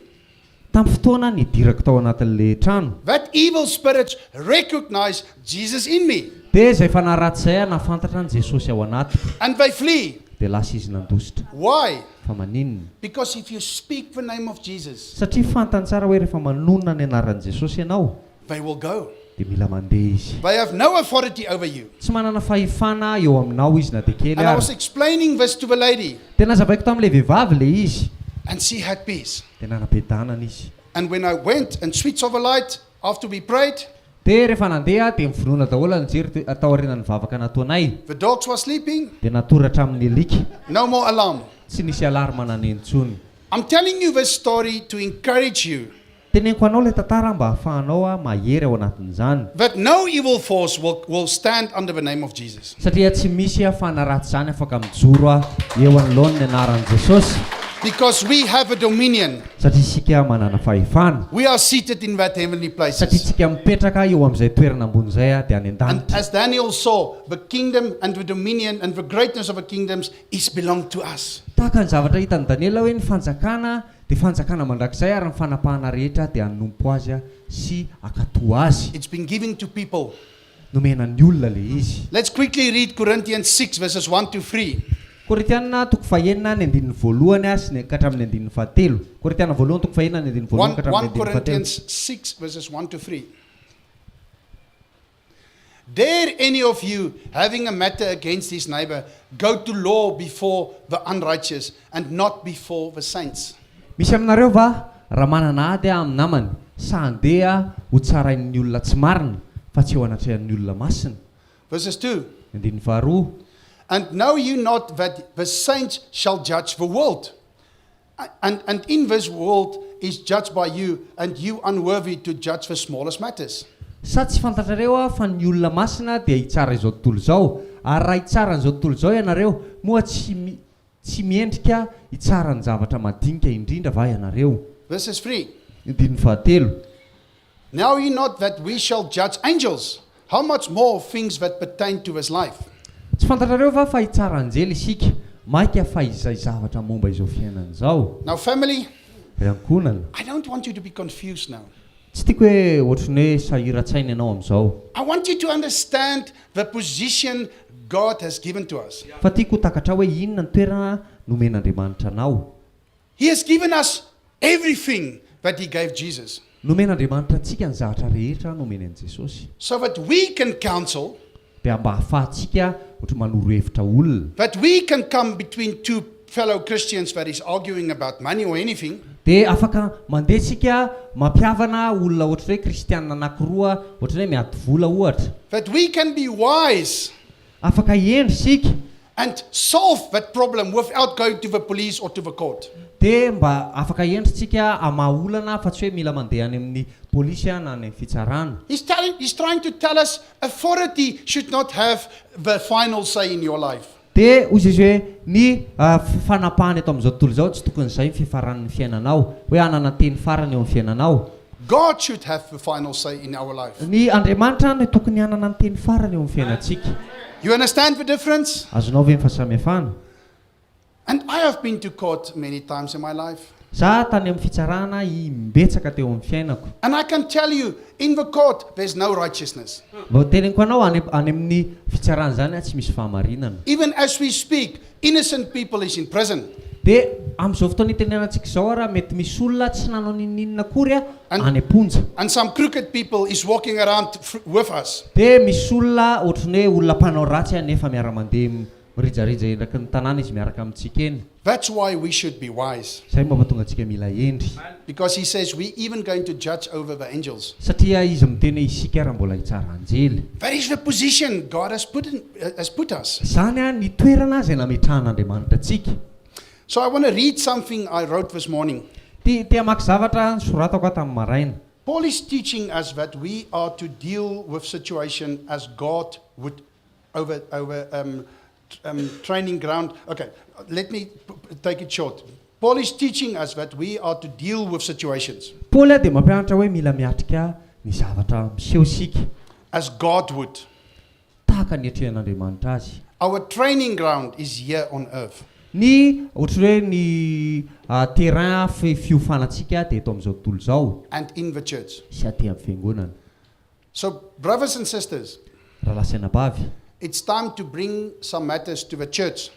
Tamin'ny fotoana nidirako tao anatin'ilay trano. That evil spirits recognized Jesus in me. Dia izay fanahy ratsy izay nahafantatra an'i Jesosy ao anatiko. And they flee. Dia lasa izy nandositra. Why? Fa maninona? Because if you speak the name of Jesus. Satria fantany tsara hoe rehefa manonona ny anaran'i Jesosy ianao. They will go. Dia mila mandeha izy. They have no authority over you. Tsy manana fahefana eo aminao izy na dia kely And I ary. was explaining this to the lady. Dia nazavaiko tamin'ilay vehivavy ilay izy. And she had peace. Dia nanam-piadanana izy. And when I went and switched off the light after we prayed. Dia rehefa nandeha dia nivonona daholo ny jiro tao aorianan'ny vavaka nataonay. The dogs were sleeping. Dia natory hatramin'ny alika. No more alarm. Tsy nisy alarme naneno intsony. I'm telling you this story to encourage you. Teneniko anao ilay tantara mba hahafahanao mahery ao anatin'izany. That no evil force will will stand under the name of Jesus. Satria tsy misy fanahy ratsy izany afaka mijoro eo anoloan'ny anaran'i Jesosy. Because we have a dominion. Satria isika manana fahefana. We are seated in that heavenly places. Satria isika mipetraka eo amin'izay toerana ambony izay dia any And an-danitra. as Daniel saw, the kingdom and the dominion and the greatness of the kingdoms is belong to us. Tahaka ny zavatra hitan'i Daniela hoe ny fanjakana dia fanjakana mandrakizay ary ny fanapahana rehetra dia hanompo azy sy hankatò azy. It's been given to people. Nomena ny olona ilay izy. Let's quickly read Corinthians 6 verses 1 to 3. Korintiana toko fahenina ny andininy voalohany sy ny ka hatramin'ny andininy fahatelo. Korintiana voalohany toko fahenina ny andininy voalohany 1 ka hatramin'ny andininy fahatelo. Corinthians 6 verses 1 to 3. Dare any of you, having a matter against his neighbor, go to law before the unrighteous and not before the saints? Misy aminareo va raha manana ady amin'ny namany, sa handeha ho tsarain'ny olona tsy marina, fa tsy eo anatrehan'ny olona masina? Verses 2. Ny andininy faharoa. And know you not that the saints shall judge the world? And, and in this world is judged by you, and you unworthy to judge the smallest matters. Sa tsy fantatrareo fa ny olona masina dia hitsara izao tontolo izao? Ary raha hitsara an'izao tontolo izao ianareo, moa tsy tsy miendrika hitsara ny zavatra madinika indrindra va ianareo? Verses 3. Andininy fahatelo. Know ye not that we shall judge angels? How much more things that pertain to this life? Tsy fantatrareo va fa hitsara anjely isika, mainka fa izay zavatra momba izao fiainana izao? Now, family, Ry ankohonana. I don't want you to be confused now. Tsy tiako hoe ohatran'ny hoe sahiran-tsaina ianao amin'izao. I want you to understand the position God has given to us. Fa tiako ho takatrao hoe inona ny toerana nomen'Andriamanitra anao. He has given us everything that he gave Jesus. Nomen'Andriamanitra antsika ny zavatra rehetra nomeny an'i Jesosy. So that we can counsel. Dia mba hahafahantsika ohatry manoro hevitra olona. That we can come between two fellow Christians that is arguing about money or anything. Dia afaka mandeha isika mampihavana olona ohatry ny hoe kristianina anankiroa ohatry ny hoe miady vola ohatra. That we can be wise. Afaka hendry isika. And solve that problem without going to the police or to the court. Dia mba afaka hendry tsika hamaha olana fa tsy hoe mila mandeha any amin'ny polisy na any amin'ny fitsarana. He's telling, he's trying to tell us authority should not have the final say in your life. Dia hoy Jesoa hoe, Ny fanapahana eto amin'izao tontolo izao tsy tokony izay ny fiafaran'ny fiainanao, hoe hanana teny farany eo amin'ny fiainanao. God should have the final say in our life. Ny Andriamanitra no tokony hanana ny teny farany eo amin'ny fiainantsika. You understand the difference? Azonao ve ny fahasamihafana? And I have been to court many times in my life. Za tany amin'ny fitsarana imbetsaka teo amin'ny fiainako. And I can tell you, in the court there's no righteousness. Mba teneniko anao, any any amin'ny fitsarana izany tsy misy fahamarinana. Even as we speak, innocent people is in prison. Dia amin'izao fotoana itenenantsika izao ara mety misy olona tsy nanao n'inon'inona akory And any am-ponja. and some crooked people is walking around with us. Dia misy olona ohatran'ny hoe olona mpanao ratsy nefa miara-mandeha Mirijarija eraky ny tanàna izy miaraka amintsika eny. That's why we should be wise. Izay no mampatonga antsika mila hendry. Because he says we even going to judge over the angels. Satria izy miteny hoe isika ary mbola hitsara anjely. That is the position God has put in, has put us. Izany ny toerana izay nametrahan'Andriamanitra antsika. So I want to read something I wrote this morning. Te te hamaky zavatra nosoratako aho tamin'ny maraina. Paul is teaching us that we are to deal with situation as God would over over um, um, training ground. Okay, let me take it short. Paul is teaching us that we are to deal with situations. Paoly dia mampianatra hoe mila miatrika ny zavatra miseho isika. As God would. Tahaka ny iatrehan'Andriamanitra azy. Our training ground is here on earth. Ny ohatry hoe ny terrain fiofanantsika dia eto amin'izao tontolo izao. And in the church. Sy aty amin'ny fiangonana. So brothers and sisters. Rahalahy sy anabavy. It's time to bring some matters to the church.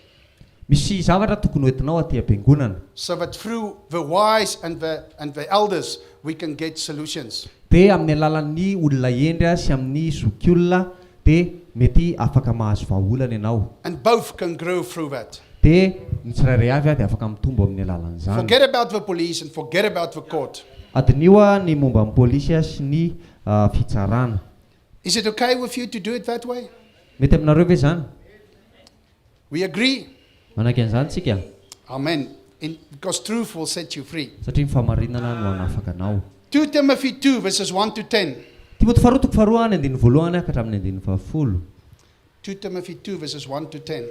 Misy zavatra tokony ho entinao aty am-piangonana. So that through the wise and the and the elders we can get solutions. Dia amin'ny alalan'ny olona hendry sy amin'ny zokiolona dia mety afaka mahazo vahaolana ianao. And both can grow through that. Dia ny tsirairay avy dia afaka mitombo amin'ny alalan'izany. Forget about the police and forget about the court. Adiniho ny momba ny polisy sy ny fitsarana. Is it okay with you to do it that way? Mety aminareo ve izany? We agree? Manaiky an'izany tsika? Amen. In, because truth will set you free. Satria ny fahamarinana no hanafaka anao. 2 Timothy 2 verses 1 to 10. Timoty faharoa toko faharoa ny andininy voalohany ka hatramin'ny andininy fahafolo. 2 Timothy 2 verses 1 to 10.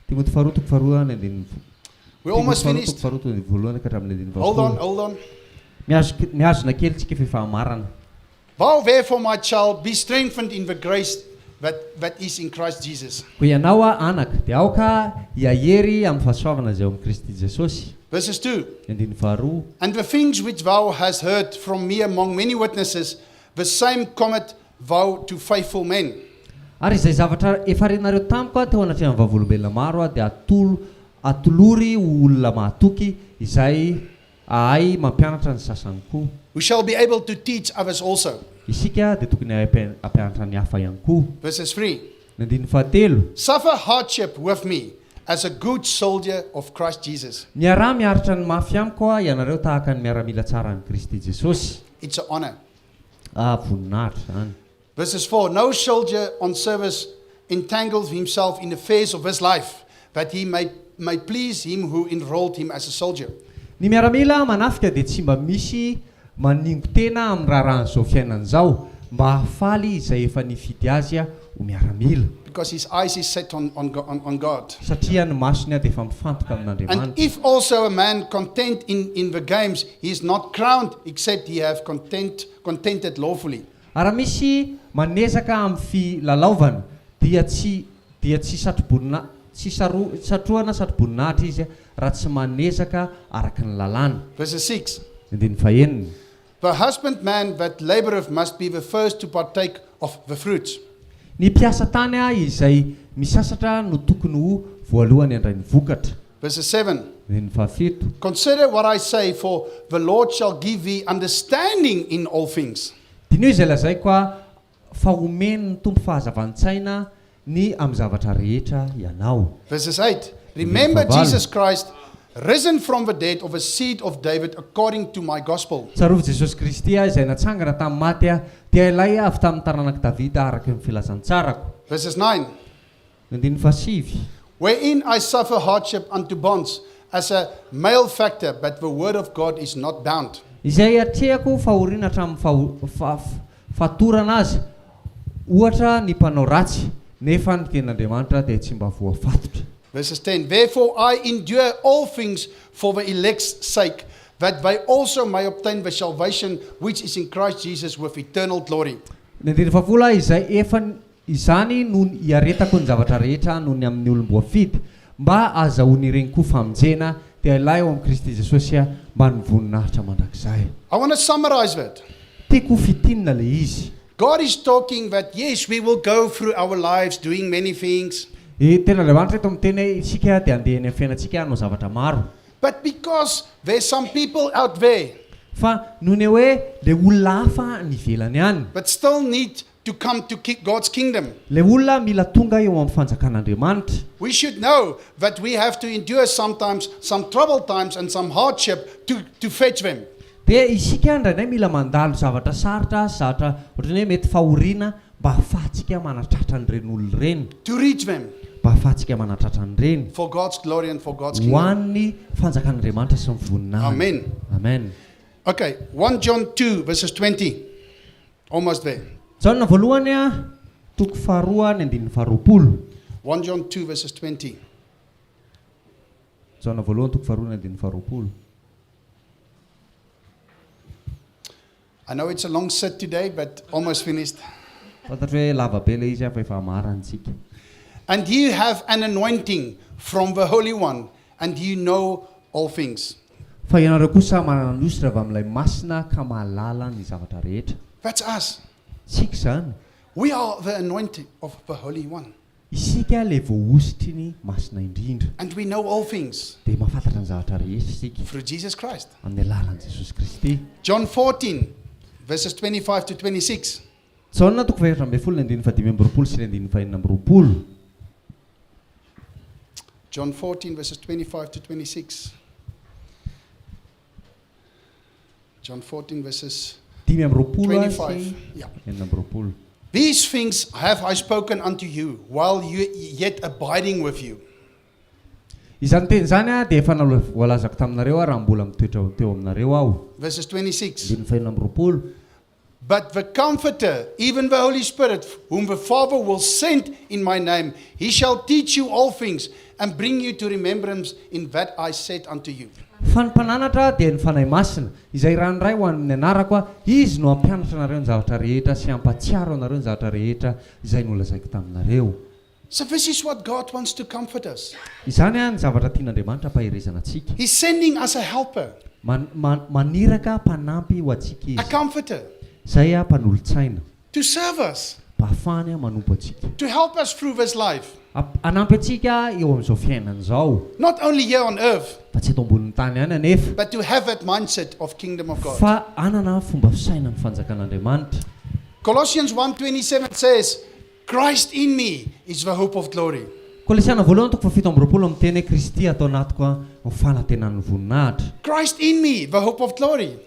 Timoty faharoa toko faharoa ny andininy We almost Timoty faharoa finished. toko faharoa andininy voalohany ka hatramin'ny andininy Hold on, fahafolo. hold on. Mihazo mihazona kely tsika fa efa hamarana. Thou therefore, my child, be strengthened in the grace that, that is in Christ Jesus. Koa ianao a anaka, dia aoka hihahery amin'ny fahasoavana izay ao amin'i Kristy Jesosy. Verses 2. Ny andininy faharoa. And the things which thou hast heard from me among many witnesses, the same commit thou to faithful men. Ary izay zavatra efa renareo tamiko teo anatrehan'ny vavolombelona maro dia atolo atolory ho olona mahatoky izay ahay mampianatra ny sasany koa. We shall be able to teach others also. Isika dia tokony hahay hampianatra ny hafa ihany koa. Verses 3. Ny andininy fahatelo. Suffer hardship with me as a good soldier of Christ Jesus. Miaraha miaritra ny mafy amiko ianareo tahaka ny miaramila tsaran'i Kristy Jesosy. It's an honor. Ah, voninahitra izany. Verses 4 No soldier on service entangles himself in the affairs of this life, that he may, may please him who enrolled him as a soldier. Ny miaramila manafika dia tsy mba misy maningo-tena amin'ny raharahan'izao fiainana izao, mba hahafaly izay efa nifidy azy ho miaramila. Because his eyes is set on, on, on, on God. Satria ny masony dia efa mifantoka And amin'Andriamanitra. if also a man content in, in the games, he is not crowned except he have content, contented lawfully. Ary raha misy manezaka amin'ny filalaovana dia tsy dia tsy satrobonina tsy saro satrohana satroboninahitra izy raha tsy manezaka araka ny lalàna. Verses 6. Andininy fahenina. The husbandman that laboureth must be the first to partake of the fruits. Ny mpiasa tany izay misasatra no tokony ho voalohany handray ny vokatra. Verses 7. Andininy fahafito. Consider what I say, for the Lord shall give thee understanding in all things. Diniho izay lazaiko fa homen'ny Tompo fahazavan-tsaina ny amin'ny zavatra rehetra ianao. Verses 8. Remember Jesus Christ, risen from the dead of a seed of David according to my gospel. Tsarovy Jesosy Kristy izay natsangana tamin'ny maty, dia ilay avy tamin'ny taranak'i Davida araka ny filazantsarako. Verses 9. Ny andininy fahasivy. Wherein I suffer hardship unto bonds, as a malefactor, but the word of God is not bound. Izay atrehako fahoriana hatramin'ny fatorana aza, ohatra ny mpanao ratsy, nefa ny tenin'Andriamanitra dia tsy mba voafatotra. Verses 10 Therefore I endure all things for the elect's sake, that they also may obtain the salvation which is in Christ Jesus with eternal glory. Ny andininy fahafolo, Izay efa izany no iaretako ny zavatra rehetra noho ny amin'ny olom-boafidy, mba hahazahoan'ireny koa famonjena, dia ilay ao amin'i Kristy Jesosy mba ny voninahitra mandrakizay. I want to summarize that. Tiako ho fintinina ilay izy. God is talking that yes, we will go through our lives doing many things. Ny Tenin'Andriamanitra eto miteny hoe isika dia handeha eny amin'ny fiainantsika hanao zavatra maro. But because there's some people out there. Fa noho ny hoe ilay olona hafa any ivelany any. But still need to come to God's kingdom. Ilay olona mila tonga eo amin'ny fanjakan'Andriamanitra. We should know that we have to endure sometimes some troubled times and some hardship to to fetch them. Dia isika indraindray mila mandalo zavatra sarotra sy zavatra ohatran'ny hoe mety fahoriana mba hahafahantsika manatratra an'ireny olona ireny. To reach them. Mba hahafahantsika manatratra an'ireny. For God's glory and for God's Ho kingdom. an'ny fanjakan'Andriamanitra sy ny voninahiny. Amen. Amen. Okay, 1 John 2 verses 20. Almost there. Jaona voalohany a, toko faharoa ny andininy faharoapolo. 1 John 2 verses 20. Jaona voalohany toko faharoa ny andininy faharoapolo. I know it's a long sit today, but almost finished. Fantatro hoe lava be ilay izy fa efa hamarantsika. And you have an anointing from the Holy One, and you know all things. Fa ianareo kosa manana ny hosotra avy amin'ilay Masina ka mahalala ny zavatra rehetra. That's us. Tsika izany. We are the anointing of the Holy One. Isika ilay voahosotry ny Masina Indrindra. And we know all things. Dia mahafantatra ny zavatra rehetra isika. Through Jesus Christ. Amin'ny alalan'i Jesosy Kristy. John 14 verses 25 to 26. Jaona toko fahefatra ambin'ny folo ny andininy fahadimy amby roapolo sy ny andininy fahenina amby roapolo. John 14 verses 25 to 26. John 14 verses 25 sy 26. These things have I spoken unto you while you yet abiding with you. Izany teny izany dia efa voalazako taminareo raha mbola mitoetra teo aminareo aho. Verses 26. Andininy fahenina amby roapolo. But the Comforter, even the Holy Spirit, whom the Father will send in my name, he shall teach you all things and bring you to remembrance in that I said unto you. Fa ny Mpananatra dia ny Fanahy Masina, izay irahan'ny Ray ho an'ny anarako, Izy no hampianatra anareo ny zavatra rehetra sy hampahatsiaro anareo ny zavatra rehetra izay nolazaiko taminareo. So this is what God wants to comfort us. Izany ny zavatra tian'Andriamanitra hampaherezana antsika. He's sending us a helper. Man, man, maniraka mpanampy ho antsika A Izy. comforter. Izay mpanolo-tsaina. To serve us. Mba hahafahany manompo antsika. To help us through this life. Hap, hanampy antsika eo amin'izao fiainana izao. Not only here on earth. Fa tsy eto ambonin'ny tany ihany anefa. But to have that mindset of kingdom of God. Fa hanana fomba fisainan'ny fanjakan'Andriamanitra. Colossians 1:27 says, Christ in me is the hope of glory. Kolosiana voalohany toko fahafito amby roapolo miteny hoe Kristy ato anatiko no fanantenan'ny voninahitra. Christ in me, the hope of glory.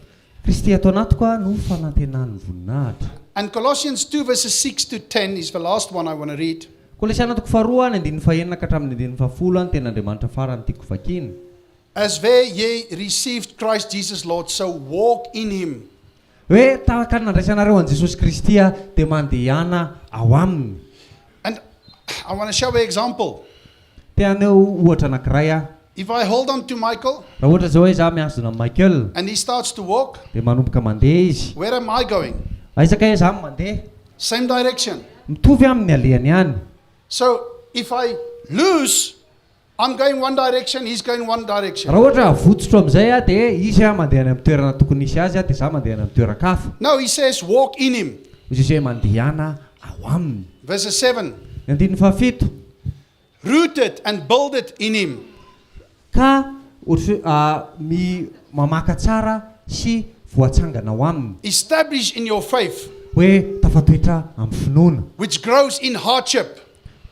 Kristy ato anatiko no fanantenan'ny voninahitra. And Colossians 2 verses 6 to 10 is the last one I want to read. Kolosiana toko faharoa ny andininy fahenina ka hatramin'ny andininy fahafolo ny tenin'Andriamanitra farany tiako vakiana. As where ye received Christ Jesus Lord, so walk in him. Hoe tahaka ny nandraisanareo an'i Jesosy Kristy dia mandehana ao aminy. And I want to show an example. Te haneho ohatra anankiray aho. If I hold on to Michael. Raha ohatra izao hoe izaho mihazona an'i Michael. And he starts to walk. Dia manomboka mandeha izy. Where am I going? Aiza kay izaho no mandeha? Same direction. Mitovy amin'ny alehany ihany. So if I lose I'm going one direction, he's going one direction. Raha ohatra avotsotro amin'izay aho dia izy mandeha any amin'ny toerana tokony hisy azy dia izaho mandeha any amin'ny toeran-kafa. No, he says walk in him. Hoy Jesosy hoe mandehana ao aminy. Verse 7. Ny andininy fahafito. Rooted and builded in him. Ka ohatry hoe mi mamaka tsara sy voatsangana ao aminy. Established in your faith. Hoe tafatoetra amin'ny finoana. Which grows in hardship.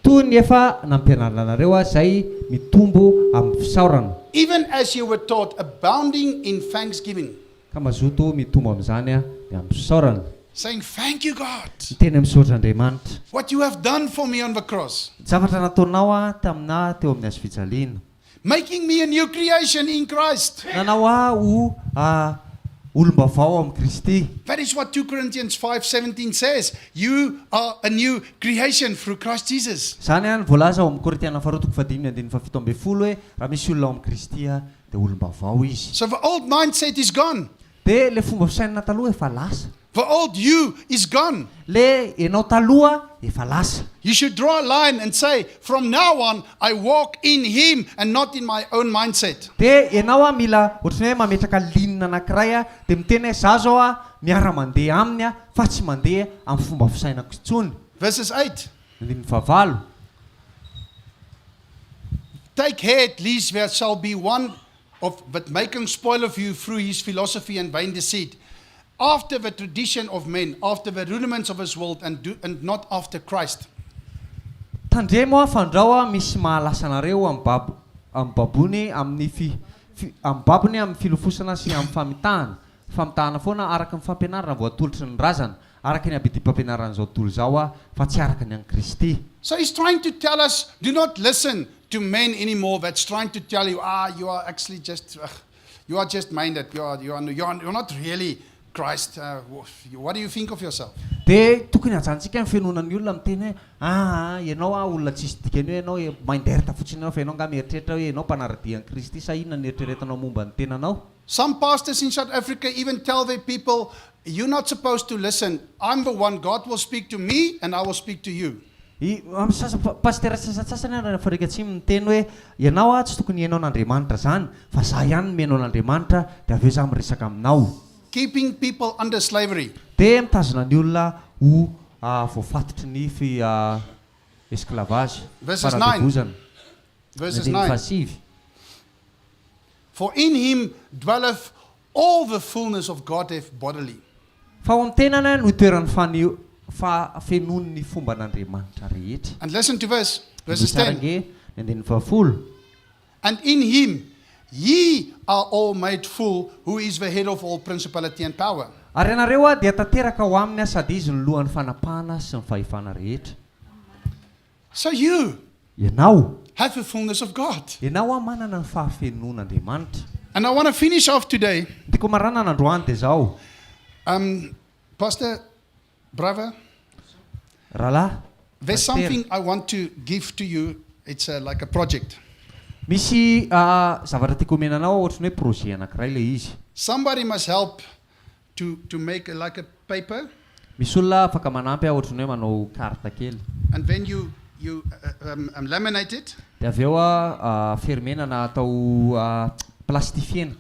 Toy ny efa nampianarina anareo aho izay mitombo amin'ny fisaorana. Even as you were taught, abounding in thanksgiving. Ka mazoto mitombo amin'izany aho dia amin'ny fisaorana. Saying, Thank you, God. Miteny hoe misaotra Andriamanitra. What you have done for me on the cross. Ny zavatra nataonao ahy taminà teo amin'ny hazofijaliana. Making me a new creation in Christ. Nanao ahy ho Olom-baovao ao amin'i Kristy. That is what 2 Corinthians 5:17 says. You are a new creation through Christ Jesus. Izany no voalaza ao amin'ny Korintiana faharoa toko fahadimy andininy fahafito ambin'ny folo hoe raha misy olona ao amin'i Kristy a dia olom-baovao izy. So the old mindset is gone. Dia le fomba fisainana taloha efa lasa. The old you is gone. Le ianao taloha efa lasa. You should draw a line and say, "From now on, I walk in Him and not in my own mindset." Dia ianao a mila ohatrany hoe mametraka ligne anankiray a dia miteny hoe za zao a miara-mandeha aminy a fa tsy mandeha amin'ny fomba fisainako intsony. Verses 8. Andininy fahavalo. Take heed, lest there shall be one of that making spoil of you through his philosophy and vain deceit, after the tradition of men, after the rudiments of this world, and not after Christ. Tandremo a fandrao a misy mahalasa anareo amin'ny babo amin'ny babony amin'ny fi, fi amin'ny babony amin'ny filofosana sy amin'ny famitahana famitahana foana araka ny fampianarana voatolotry ny razana araka ny abidim-pampianaran'izao tontolo izao a fa tsy araka ny an'i Kristy. So he's trying to tell us, do not listen to men anymore that's trying to tell you, ah, you are actually just, ugh, you are just minded. You're not really Christ. What do you think of yourself? Dia tokony hajanontsika ny fihainoana ny olona miteny hoe aa ianao a olona tsisy dikany hoe ianao e mindert fotsiny ianao fa ianao nga mieritreritra hoe ianao mpanara-dia an'i Kristy sa inona ny eritreretinao momba ny tenanao. Some pastors in South Africa even tell their people, "You're not supposed to listen. I'm the one. God will speak to me and I will speak to you." I amin'ny sasa pastera sasantsasany any Afrika Atsimo miteny hoe ianao a tsy tokony hihaino an'Andriamanitra zany fa za ihany no mihaino an'Andriamanitra dia avy eo za miresaka aminao. Keeping people under slavery. Dia mitazona ny olona ho voafatotry ny fi esclavage. Verses 9. Fanandevozana. Verses Andininy 9. fahasivy. For in him dwelleth all the fullness of Godhead bodily. Fa ao amin'ny tenany no itoeran'ny fani fahafenoan'ny fomban'Andriamanitra rehetra. And listen to verse, verses 10. Tsara nge ny andininy fahafolo. And in him ye are all made full, who is the head of all principality and power. Ary ianareo a dia tanteraka ao aminy a sady izy ny lohan'ny fanapahana sy ny fahefana rehetra. So you Ianao have the fullness of God. ianao a manana ny fahafenoan'Andriamanitra. And I want to finish off today. Tiako maranana androany dia zao. Pastor, brother, Rahalahy there's Pastor. Something I want to give to you. It's like a project. Misy zavatra tiako omena anao ohatrany hoe projet anankiray le izy. Somebody must help to make like a paper, Misy olona afaka manampy a ohatrany hoe manao carte kely. And then you laminate it Dia avy eo a fermena na atao plastifiena.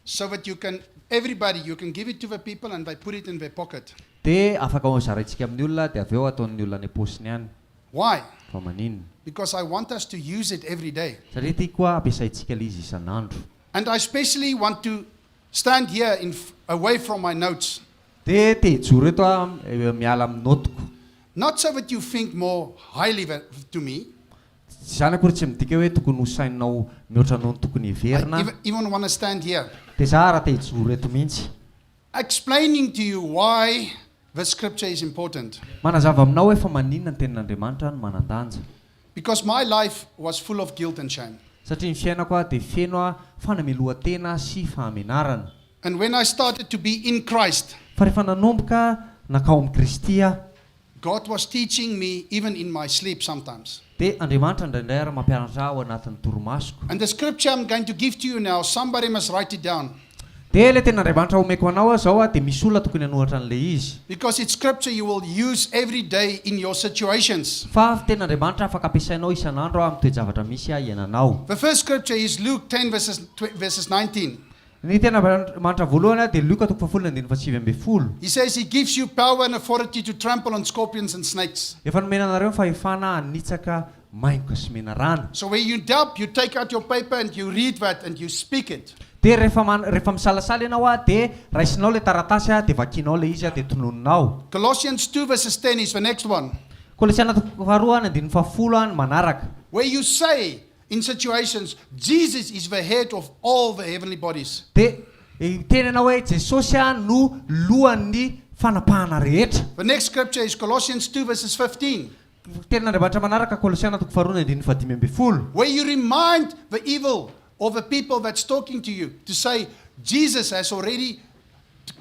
So that you can, everybody, you can give it to the people and they put it in their pocket. Dia afaka zaraintsika amin'ny olona dia avy eo ataon'ny olona any am-paosiny any. Why? Fa maninona? Because I want us to use it every day. Satria tiako a ampiasaintsika le izy isan'andro. And I especially want to stand here away from my notes. Dia te hijoro eto a miala amin'ny notiko. Not so that you think more highly to me. Tsy zany akory tsy midika hoe tokony ho saininao mihoatra noho ny tokony I hiverina. even want to stand here Dia za raha te hijoro eto mihitsy explaining to you why the scripture is important. Manazava aminao hoe fa maninona ny tenin'Andriamanitra no manan-danja. Because my life was full of guilt and shame. Satria ny fiainako a dia feno a fanamelohan-tena sy fahamenarana. And when I started to be in Christ, Fa rehefa nanomboka nakao amin'i Kristy a God was teaching me even in my sleep sometimes. Dia Andriamanitra indraindray ary mampianatra ahy ao anatin'ny torimasoko. And the scripture I'm going to give to you now, somebody must write it down. Dia le tenin'Andriamanitra omeko anao a zao a dia misy olona tokony hanohatra an'le izy. Because it's scripture you will use every day in your situations. Fa tenin'Andriamanitra afaka ampiasainao isan'andro a amin'ny toe-javatra misy a iainanao. The first scripture is Luke 10 verses 19. Ny tenin'Andriamanitra voalohany a dia Lioka toko fahafolo ny andininy fahasivy ambin'ny folo. He says he gives you power and authority to trample on scorpions and snakes. Efa nomena anareo ny fahefana hanitsaka maingoka sy menarana. So when you doubt, you take out your paper and you read that and you speak it. Dia rehefa man- rehefa misalasala ianao a dia raisinao le taratasy a dia vakinao le izy a dia tononinao. Colossians 2 verses 10 is the next one. Kolosiana toko faharoa ny andininy fahafolo a ny manaraka. Where you say in situations, Jesus is the head of all the heavenly bodies. Dia teny ianao hoe Jesosy a no lohan'ny fanapahana rehetra. The next scripture is Colossians 2 verses 15. Tenin'Andriamanitra manaraka Kolosiana toko faharoa ny andininy fahadimy ambin'ny folo. Where you remind the evil or the people that's talking to you to say, Jesus has already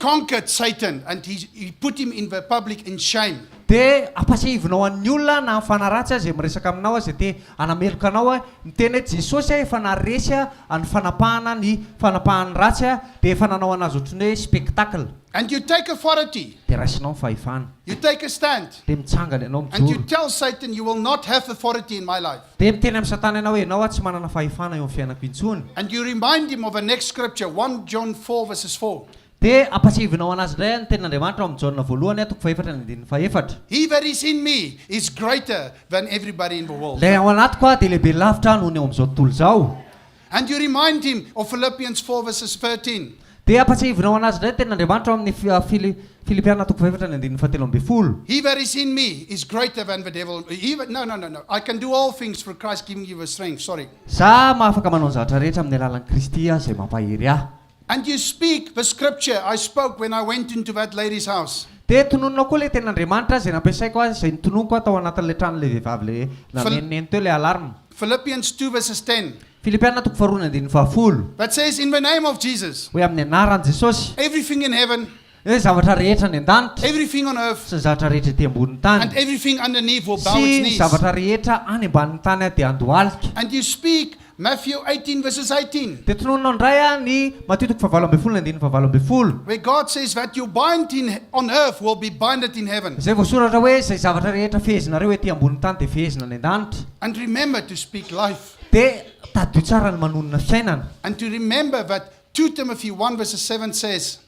conquered Satan and he, he put him in the public in shame. Dia ampasehivinao an'ny olona na mifanaratsy aza izay miresaka aminao aza te hanameloka anao miteny hoe Jesosy efa naharesy ny fanapahana ny fanapahan'ny ratsy dia efa nanao anazy ohatran'ny hoe spectacle. And you take authority. Dia raisinao ny fahefana. You take a stand. Dia mitsangana ianao And you mijoro. tell Satan, you will not have authority in my life. Dia miteny amin'i Satana ianao hoe ianao tsy manana fahefana eo amin'ny fiainako intsony. And you remind him of the next scripture, 1 John 4 verses 4. Dia ampatsiahivinao anazy indray ny tenin'Andriamanitra ao amin'ny Jaona voalohany toko fahefatra ny andininy fahefatra. He that is in me is greater than everybody in the world. Ilay ao anatiko dia lehibe lavitra noho ny ao amin'izao tontolo izao. And you remind him of Philippians 4 verses 13. Dia ampatsiahivinao anazy indray ny tenin'Andriamanitra ao amin'ny Fili, Filipiana toko fahefatra ny andininy fahatelo ambin'ny folo. He that is in me is greater than the devil. He that, no, no, no, no. I can do all things through Christ giving you the strength. Sorry. Za mahafaka manao ny zavatra rehetra amin'ny alalan'i Kristy izay mampahery ahy. And you speak the scripture I spoke when I went into that lady's house. Dia tononina koa ilay tenin'Andriamanitra izay nampiasaiko azy, izay notononiko aho tao anatin'ilay tranon'ilay vehivavy ilay nanenoneno teo ilay alarme. Philippians 2 verses 10. Filipiana toko faharoa ny andininy fahafolo. That says, In the name of Jesus. Hoe amin'ny anaran'i Jesosy. Everything in heaven. Hoe zavatra rehetra any an-danitra. Everything on earth. Sy ny zavatra rehetra ety ambonin'ny tany. And everything underneath will bow its Sy ny knees. zavatra rehetra any ambanin'ny tany dia handohalika. And you speak Matthew 18 verses 18. Dia tononina indray ny Matio toko fahavalo ambin'ny folo ny andininy fahavalo ambin'ny folo. Where God says that you bind in on earth will be binded in heaven. Izay voasoratra hoe izay zavatra rehetra fehezinareo ety ambonin'ny tany dia fehezina any an-danitra. And remember to speak life. Dia tadidio tsara ny manonona fiainana. And to remember that 2 Timothy 1 verses 7 says.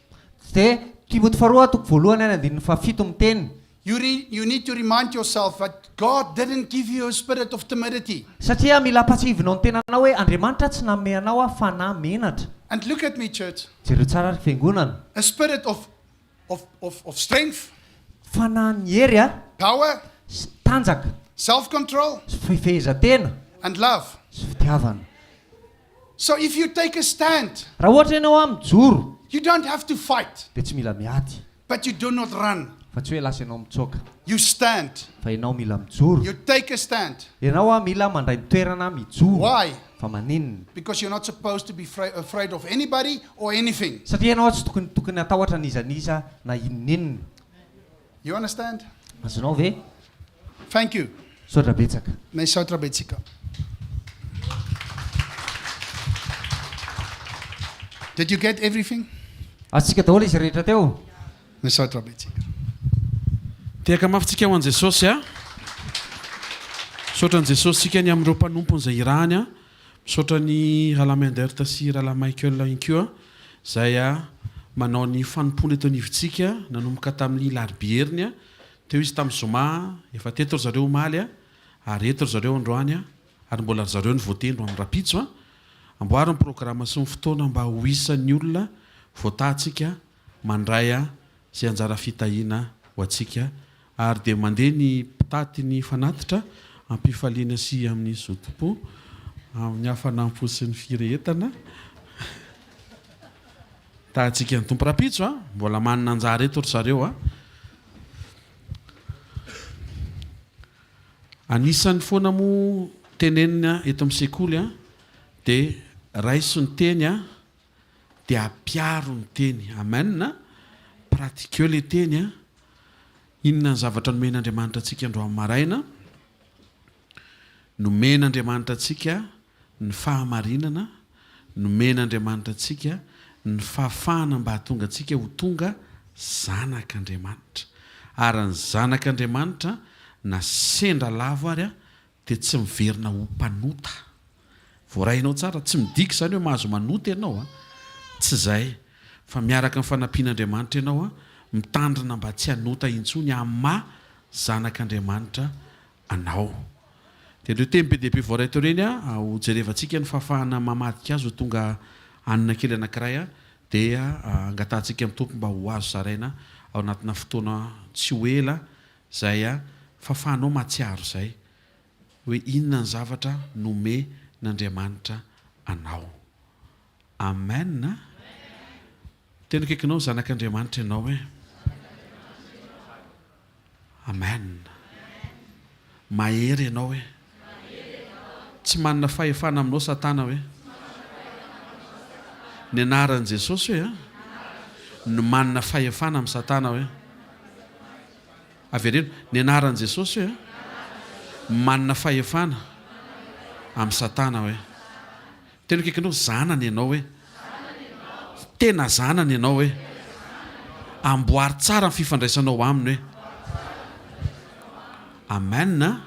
Dia Timoty faharoa toko voalohany any andininy fahafito miteny. You re, you need to remind yourself that God didn't give you a spirit of timidity. Satria mila ampatsiahivinao ny tenanao hoe Andriamanitra tsy nanome anao fanahy menatra. And look at me, church. Jereo tsara ry fiangonana. A spirit of, of, of, of strength. Fanahin'ny hery a. Power. Sy tanjaka. Self-control. Sy fifehezan-tena. And love. Sy fitiavana. So if you take a stand. Raha ohatra ianao a mijoro. You don't have to fight. Dia tsy mila miady. But you do not run. Fa tsy hoe lasa ianao mitsoaka. You stand. Fa ianao mila mijoro. You take a stand. Ianao a mila mandray ny toerana mijoro. Why? Fa maninona? Because you're not supposed to be afraid of anybody or anything. Satria ianao tsy tokony tokony hatahotra n'iza n'iza na inon'inona. You understand? Azonao ve? Thank you. Misaotra betsaka. Misaotra betsika. Did you get everything? Azontsika daholo izy rehetra teo? Misaotra betsaka. Tehaka mafy tsika ho an'i Jesosy a. Misaotra an'i Jesosy tsika ny amin'ireo mpanompony izay irahany a. Misaotra an'i Rahalahy Mendert sy Rahalahy Michael ihany koa izay manao ny fanompoana eto anivontsika nanomboka tamin'ny larobia heriny. Teo izy tamin'ny zoma, efa teto ry zareo omaly ary eto ry zareo androany ary mbola ry zareo no voatendry ho amin'ny rahampitso. Amboary ny programa sy ny fotoana mba ho isan'ny olona voatahantsika mandray izay anjara fitahiana ho antsika ary dia mandeha ny mpitaty ny fanatitra am-pifaliana sy amin'ny zotom-po, amin'ny hafanam-po sy ny firehetana. Tahantsika ny Tompo rahampitso a! Mbola manana anjara eto ry zareo a! Anisan'ny foana moa tenenina eto amin'ny sekoly a, dia raiso ny teny a, dia ampiaro ny teny. Amen a! Pratiqueo le teny a! Inona ny zavatra nomen'Andriamanitra antsika androany maraina? Nomen'Andriamanitra antsika ny fahamarinana, nomen'Andriamanitra antsika ny fahafahana mba hahatonga antsika ho tonga zanak'Andriamanitra. Ary ny zanak'Andriamanitra na sendra lavo ary dia tsy miverina ho mpanota. Voarainao tsara, tsy midika izany hoe mahazo manota ianao an! Tsy izay, fa miaraka amin'ny fanampian'Andriamanitra ianao an, mitandrina mba tsy hanota intsony amin'ny maha zanak'Andriamanitra anao. Dia ireo teny be dia be voaray teo ireny an, ho jerevantsika ny fahafahana mamadika azy ho tonga hanina kely anankiray an, dia angatahantsika amin'ny Tompo mba ho azo zaraina ao anatina fotoana tsy ho ela izay an, fahafahanao mahatsiaro izay. hoe inona ny zavatra nomen'Andriamanitra anao. Amen a! Teny akaikinao zanak'Andriamanitra ianao e. Amen. Mahery ianao e. Tsy manana fahefana aminao Satana hoe. Ny anaran'i Jesosy hoe a. No manana fahefana amin'i Satana hoe. Avereno, ny anaran'i Jesosy hoe manana fahefana amin'i Satana hoe. Teny akaikinao, zanany ianao hoe. Tena zanany ianao hoe. Amboary tsara ny fifandraisanao aminy hoe. Amen a.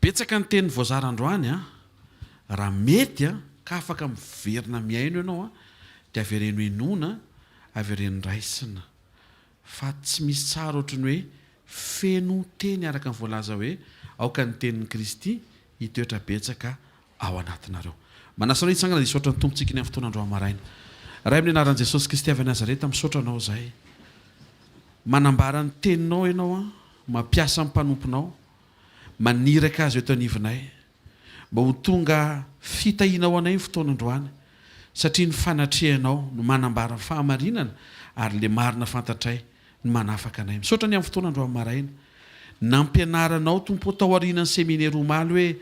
Betsaka ny teny voazara androany a. Raha mety a, ka afaka miverina mihaino ianao a, dia avereno henoina, avereno raisina. Fa tsy misy tsara ohatry ny hoe feno teny araka ny voalaza hoe aoka ny tenin'i Kristy hitoetra betsaka ao anatinareo. Manasa anao hitsangana dia hisaotra ny Tompontsika ny amin'ny fotoana androany maraina. Ray amin'ny anaran'i Jesosy Kristy avy any Nazareta, misaotra Anao izahay. Manambara ny teninao Ianao an, mampiasa ny mpanomponao, maniraka azy eto anivonay mba ho tonga fitahiana ho anay ny fotoana androany satria ny fanatrehanao no manambara ny fahamarinana ary le marina fantatray no manafaka anay. Misaotra ny amin'ny fotoana androany maraina. Nampianaranao Tompo ô tao aorianan'ny seminera omaly hoe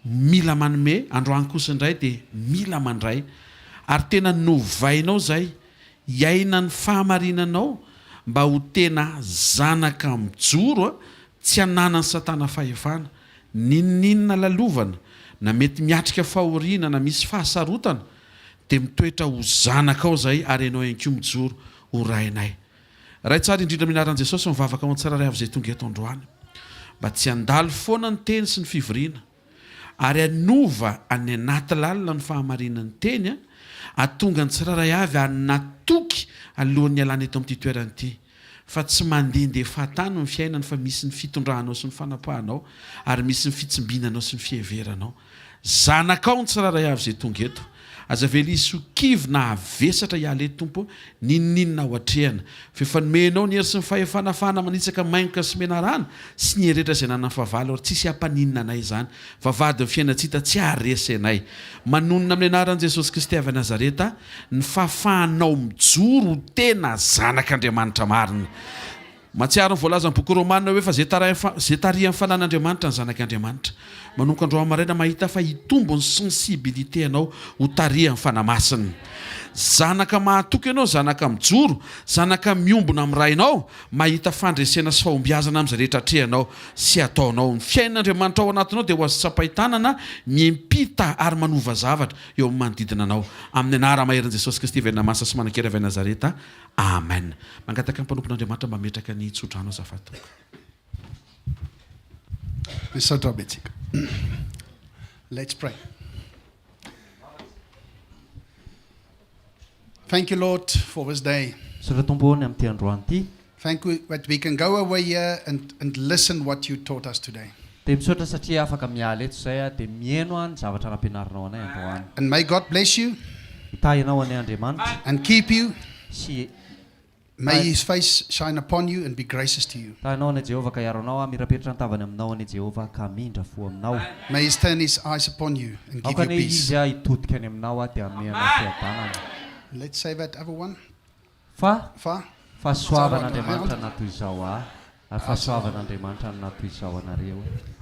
Mila manome, androany kosa indray dia mila mandray. Ary tena novainao izay, hiaina ny fahamarinanao mba ho tena zanaka mijoro tsy ananan'i satana fahefana, n'inon'inona lalovana, na mety miatrika fahoriana na misy fahasarotana, dia mitoetra ho zanakao izay ary ianao ihany koa mijoro ho Rainay. Ray tsara indrindra amin'ny anaran'i Jesosy mivavaka ho an'ny tsirairay avy izay tonga eto androany mba tsy handalo foana ny teny sy ny fivoriana ary hanova any anaty lalina ny fahamarinan'ny teny ahatonga ny tsirairay avy hanatoky alohan'ny hialana eto amin'ity toerana ity fa tsy mandehandeha fahatany ny fiainany fa misy ny fitondranao sy ny fanapahanao ary misy ny fitsimbinanao sy ny fiheveranao Zanakao ny tsirairay avy izay tonga eto. Aza avela hisy ho kivy na havesatra hiala eto, Tompo ô, n'inon'inona ho atrehana. Fa efa nomenao ny hery sy ny fahefana ahafahana manitsaka maingoka sy menarana sy ny hery rehetra izay ananan'ny fahavalo ary tsisy hampaninona anay izany. Vavahadin'ny fiainan-tsy hita tsy haharesy anay. Manonona amin'ny anaran'i Jesosy Kristy avy any Nazareta ny fahafahanao mijoro ho tena zanak'Andriamanitra marina. Mahatsiaro ny voalazan'ny boky Romana hoe fa izay izay tarihan'ny fanan'Andriamanitra ny zanak'Andriamanitra. Manomboka androany maraina mahita fa hitombo ny sensibilité anao ho tarihan'ny Fanahy Masina. Zanaka mahatoky ianao, zanaka mijoro, zanaka miombona amin'ny Rainao, mahita fandresena sy fahombiazana amin'izay rehetra atrehanao sy ataonao. Ny fiainan'Andriamanitra ao anatinao dia ho azo tsapain-tanana, miampita ary manova zavatra eo amin'ny manodidina anao. Amin'ny anara-maherin'i Jesosy Kristy velona masina sy manan-kery avy any Nazareta. Amen. Mangataka ny mpanompon'Andriamanitra mba hametraka ny tsodrano azafady tompoko. Misaotra betsaka. Let's pray. Thank you Lord for this day. Misaotra Tompo ô ny amin'ity androany ity. Thank you that we can go away here and and listen what you taught us today. Dia misaotra satria afaka miala eto izay aho dia mihaino ny zavatra nampianarinao anay androany. And may God bless you. Hitahy anao anie Andriamanitra. And keep you. Sy May his face shine upon you and be gracious to you. Hitahy anao anie Jehovah ka hiaro anao, hamirapiratra ny tavany aminao anie Jehovah ka hamindra fo aminao. May his turn his eyes upon you and give Aoka you anie peace. Izy hitodika any aminao dia hanome anao fiadanana. Let's say that other one. Fa Fa. fahasoavan'Andriamanitra na toy izao ahy, ary fahasoavan'Andriamanitra no na toy izao anareo.